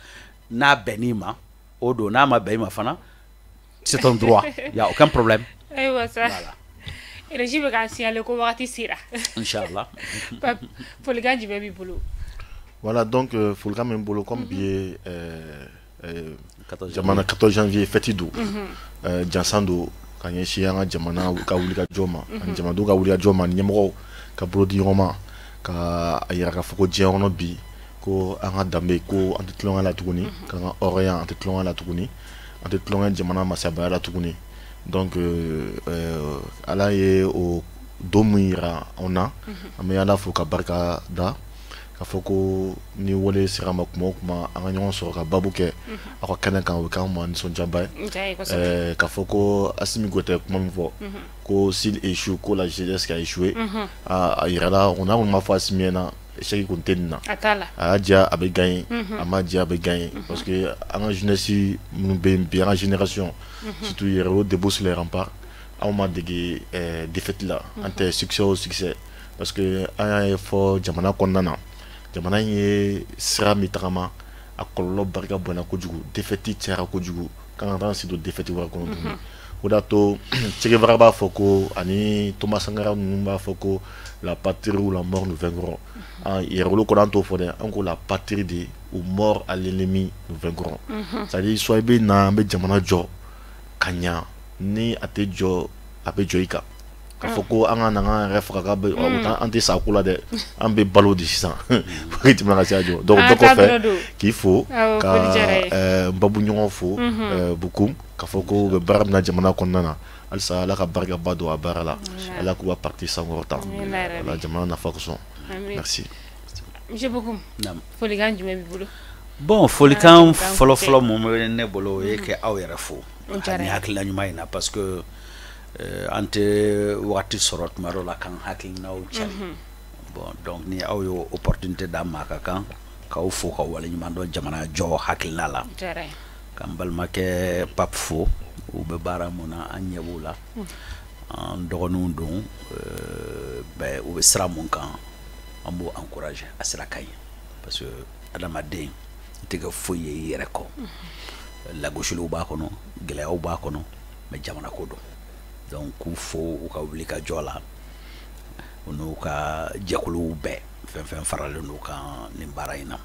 N'a bɛnn'i ma, o don. N'a ma bɛn i ma fana, c'est ton droit, il y a aucun problème. Ayiwa sa, régie bɛ k'an signaler ko wagati sera. Inchallah. Pape, folikan jumɛn b'i bolo? Voilà, donc folikan min bolo, comme bi ye jamana 14 janvier fête don, jansan don ka ɲɛsin an ka jamana ka wulikajɔ ma, ani jamanadenw ka wulikajɔ ma, ani ɲɛmɔgɔw ka bolo di ɲɔgɔn ma, ka a yira k'a fɔ ko diɲɛ kɔnɔ bi, ko an ka danbe, ko an tɛ tulonkɛ la tuguni, k'an ka hɔrɔnya, an tɛ tulonkɛ la tuguni, an tɛ tulonkɛ jamana masabaya la tuguni. Donc Ala ye o don min yira anw na, an bɛ Ala fo ka barika da, k'a fɔ ko ni wale sera ma kuma o kuma, an ka ɲɔgɔn sɔrɔ ka babu kɛ aw ka kɛnɛ kan, o bɛ k'anw ma nisɔndiyaba ye. K'a fɔ ko Assimi Goïta ye kuma min fɔ, ko s'il échoue, ko la jeunesse qui a échoué, a yirala o n'a kɔni ma fɔ Assimi ɲɛna, échec kun tɛ nin na. A y'a diya, a bɛ gagner, a ma diya, a bɛ gagner, parce que an ka jeunesse minnu bɛ yen bi, an ka génération surtout, Yɛrɛwolo debout sur les remparts, anw ma dege défaite la, an tɛ succès o succès, parce que an y'a ye fɔ jamana kɔnɔna na, jamana in ye sira min tagama, a kɔlɔlɔ barika bonyana kojugu, défaite cayara kojugu, k'an ka taa sen don défaite wɛrɛ kɔnɔ tuguni. O de y'a to Che Guevara b'a fɔ ko, ani Thomas Sankara ninnu b'a fɔ ko la patrie ou la mort nous vaincrons. Yɛrɛwolo kɔnɔ, an t'o fɔ dɛ, an ko la patrie de ou mort à l'ennemi nous vaincrons. C'est à dire, soit i bɛ na, an bɛ jamana jɔ ka ɲa, ni a tɛ jɔ, a bɛ jɔ i kan. K'a fɔ ko an ka na an yɛrɛ faga, an tɛ sa ko la dɛ, an bɛ balo de sisan fo tɛmɛ ka se a jɔ. Donc bɛɛ kɔfɛ, k'i fo, ka n babu ɲɔgɔn fo Bocoum, k'a fɔ ko u bɛ baara min na jamana kɔnɔna na, halisa Ala ka barikaba don a baara la, Ala k'u ka parti sankɔrɔta, ala jamana nafa kosɔn. Merci. Monsieur Bocoum, folikan jumɛn b'i bolo? Bon, folikan fɔlɔ fɔlɔ mun bɛ ne bolo, o ye kɛ aw yɛrɛ fo ani hakilina ɲuman in na, parce que an tɛ wagati sɔrɔ tuma dɔ la k'an hakilinaw cari. Bon, donc ni aw y'o opportunité d'an ma, a ka kan k'aw fo ka waleɲuman dɔn jamana jɔ hakilina la, ka n balimakɛ Pape fo. U bɛ baara mun na, an ɲɛ b'u la, an dɔgɔninw don bɛɛ. U bɛ sira mun kan, an b'u encourager, a sira ka ɲi, parce que adamaden i tɛ kɛ foyi ye i yɛrɛ kɔ. Lagosiliw b'a kɔnɔ, gɛlɛyaw b'a kɔnɔ, mais jamana ko don. Donc k'u fo u ka wuli ka jɔ la, u n'u ka jɛkuluw bɛɛ, fɛn fɛn faralen don kan nin baara in na,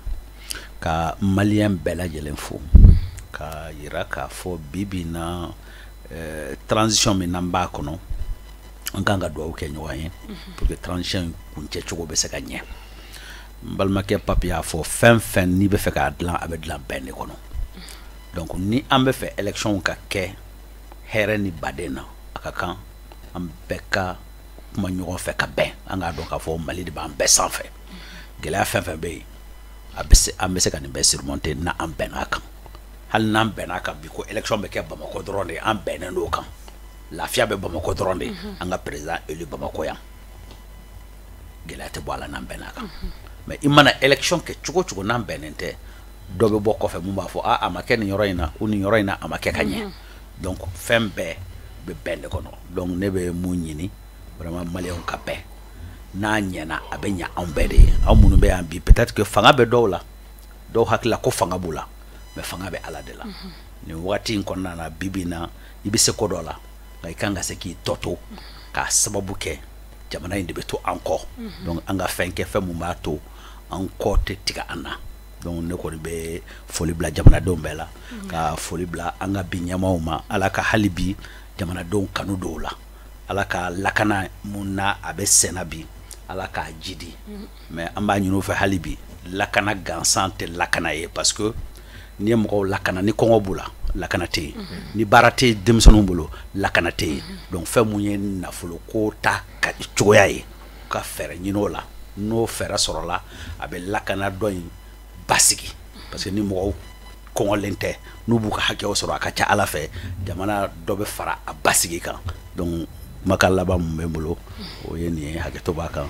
ka malien bɛɛ lajɛlen fo, ka yira k'a fɔ bi bi in na, transition min n'an b'a kɔnɔ, an kan ka dugawu kɛ ɲɔgɔn ye pour que transition in kuncɛ cogo bɛ se ka ɲɛ. N balimakɛ Pape y'a fɔ, fɛn fɛn n'i bɛ fɛ k'a dilan, a bɛ dilan bɛn de kɔnɔ. Donc ni an bɛ fɛ élection ka kɛ hɛrɛ ni baden na, a ka kan an bɛɛ ka kuma ɲɔgɔn fɛ ka bɛn. An k'a dɔn k'a fɔ Mali de b'an bɛɛ sanfɛ. Gɛlɛya fɛn fɛn bɛ yen, a bɛ se, an bɛ se ka nin bɛɛ surmonter na an bɛnn'a kan. Hali n'an bɛnn'a kan bi ko élection bɛ kɛ Bamakɔ dɔrɔn de, an bɛnnen d'o kan, lafiya bɛ Bamakɔ dɔrɔn de, an ka président élu Bamakɔ yan, gɛlɛya tɛ bɔ a la n'an bɛnn'a kan. Mais i mana élection kɛ cogo o cogo, n'an bɛnnen tɛ, dɔ bɛ bɔ kɔfɛ mun b'a fɔ a ma kɛ nin yɔrɔ in na, ou nin yɔrɔ in na a ma kɛ ka ɲɛ. Donc fɛn bɛɛ bɛ bɛn de kɔnɔ. Donc ne bɛ mun ɲini vraiment, maliyɛnw ka bɛn. N'a ɲɛna, a bɛ ɲɛ anw bɛɛ de ye. Anw minnu bɛ yan bi, peut-être que fanga bɛ dɔw la, dɔw hakili la ko fanga b'u la, mais fanga bɛ Ala de la. Nin wagati in kɔnɔna na, bi bi in na, i bɛ se ko dɔ la, nka i kan ka se k'i tɔ to k'a sababu kɛ jamana in de bɛ to an kɔ. Donc an ka fɛn kɛ, fɛn mun b'a to an kɔ tɛ tigɛ an na. Donc ne kɔni bɛ foli bila jamanadenw bɛɛ la, ka foli bila an ka bi ɲɛmaaw ma. Ala ka hali bi jamanadenw kanu dɔw la, Ala ka lakana mun na a bɛ senna bi, Ala k'a jidi. Mais an b'a ɲini u fɛ hali bi. Lakana gansan tɛ lakana ye, parce que n'i ye mɔgɔw lakana ni kɔngɔ b'u la, lakana tɛ yen. Ni baara tɛ denmisɛnninw bolo, lakana tɛ yen. Donc fɛn mun ye nafolo ko ta ka cogoya ye, u ka fɛɛrɛ ɲini o la. N'o fɛɛrɛ sɔrɔla, a bɛ lakana dɔ in basigi, parce que ni mɔgɔw kɔngɔlen tɛ, n'u b'u ka hakɛw sɔrɔ, a ka ca Ala fɛ jamana dɔ bɛ fara a basigi kan. Donc kumakan laban mun bɛ n bolo, o ye nin ye. Hakɛto b'a kan.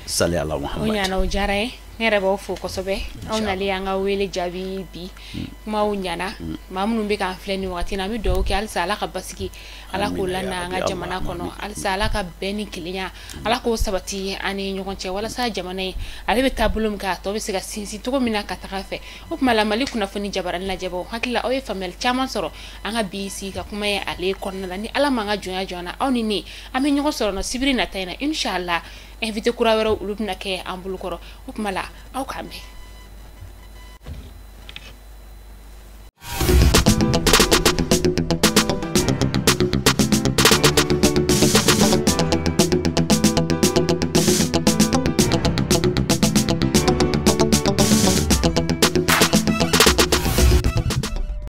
Sali ala O Muhammad. Ɲana, o diyara n ye. Ne yɛrɛ b'aw fo kosɛbɛ, aw nalen an ka wele jaabi bi. Kumaw ɲana. Maa minnu bɛ k'an filɛ nin wagati in na, an bɛ dugawu kɛ halisa Ala ka basigi, Ala k'o Amina ya lana an ka Rabbi, jamana Allahumma kɔnɔ. amin. Halisa Ala ka bɛn ni kelenya, Ala k'o sabati an ni ɲɔgɔn cɛ, walasa jamana in ale bɛ taabolo min kɛ, a tɔ bɛ se ka sinsin cogo min na ka taga fɛ. O tuma la, Mali kunnafoni jabarani lajɛbaw, hakili la aw ye faamuyali caman sɔrɔ an ka bi sigi ka kuma ye ale kɔnɔna la. Ni Ala m'an ka jɔnya jɔ an na, aw ni ne, an bɛ ɲɔgɔn sɔrɔ nɔ sibiri nata in na, inshallah. Invité kura wɛrɛw, olu bɛna kɛ an bolo kɔrɔ. O tuma la, aw k'an bɛn.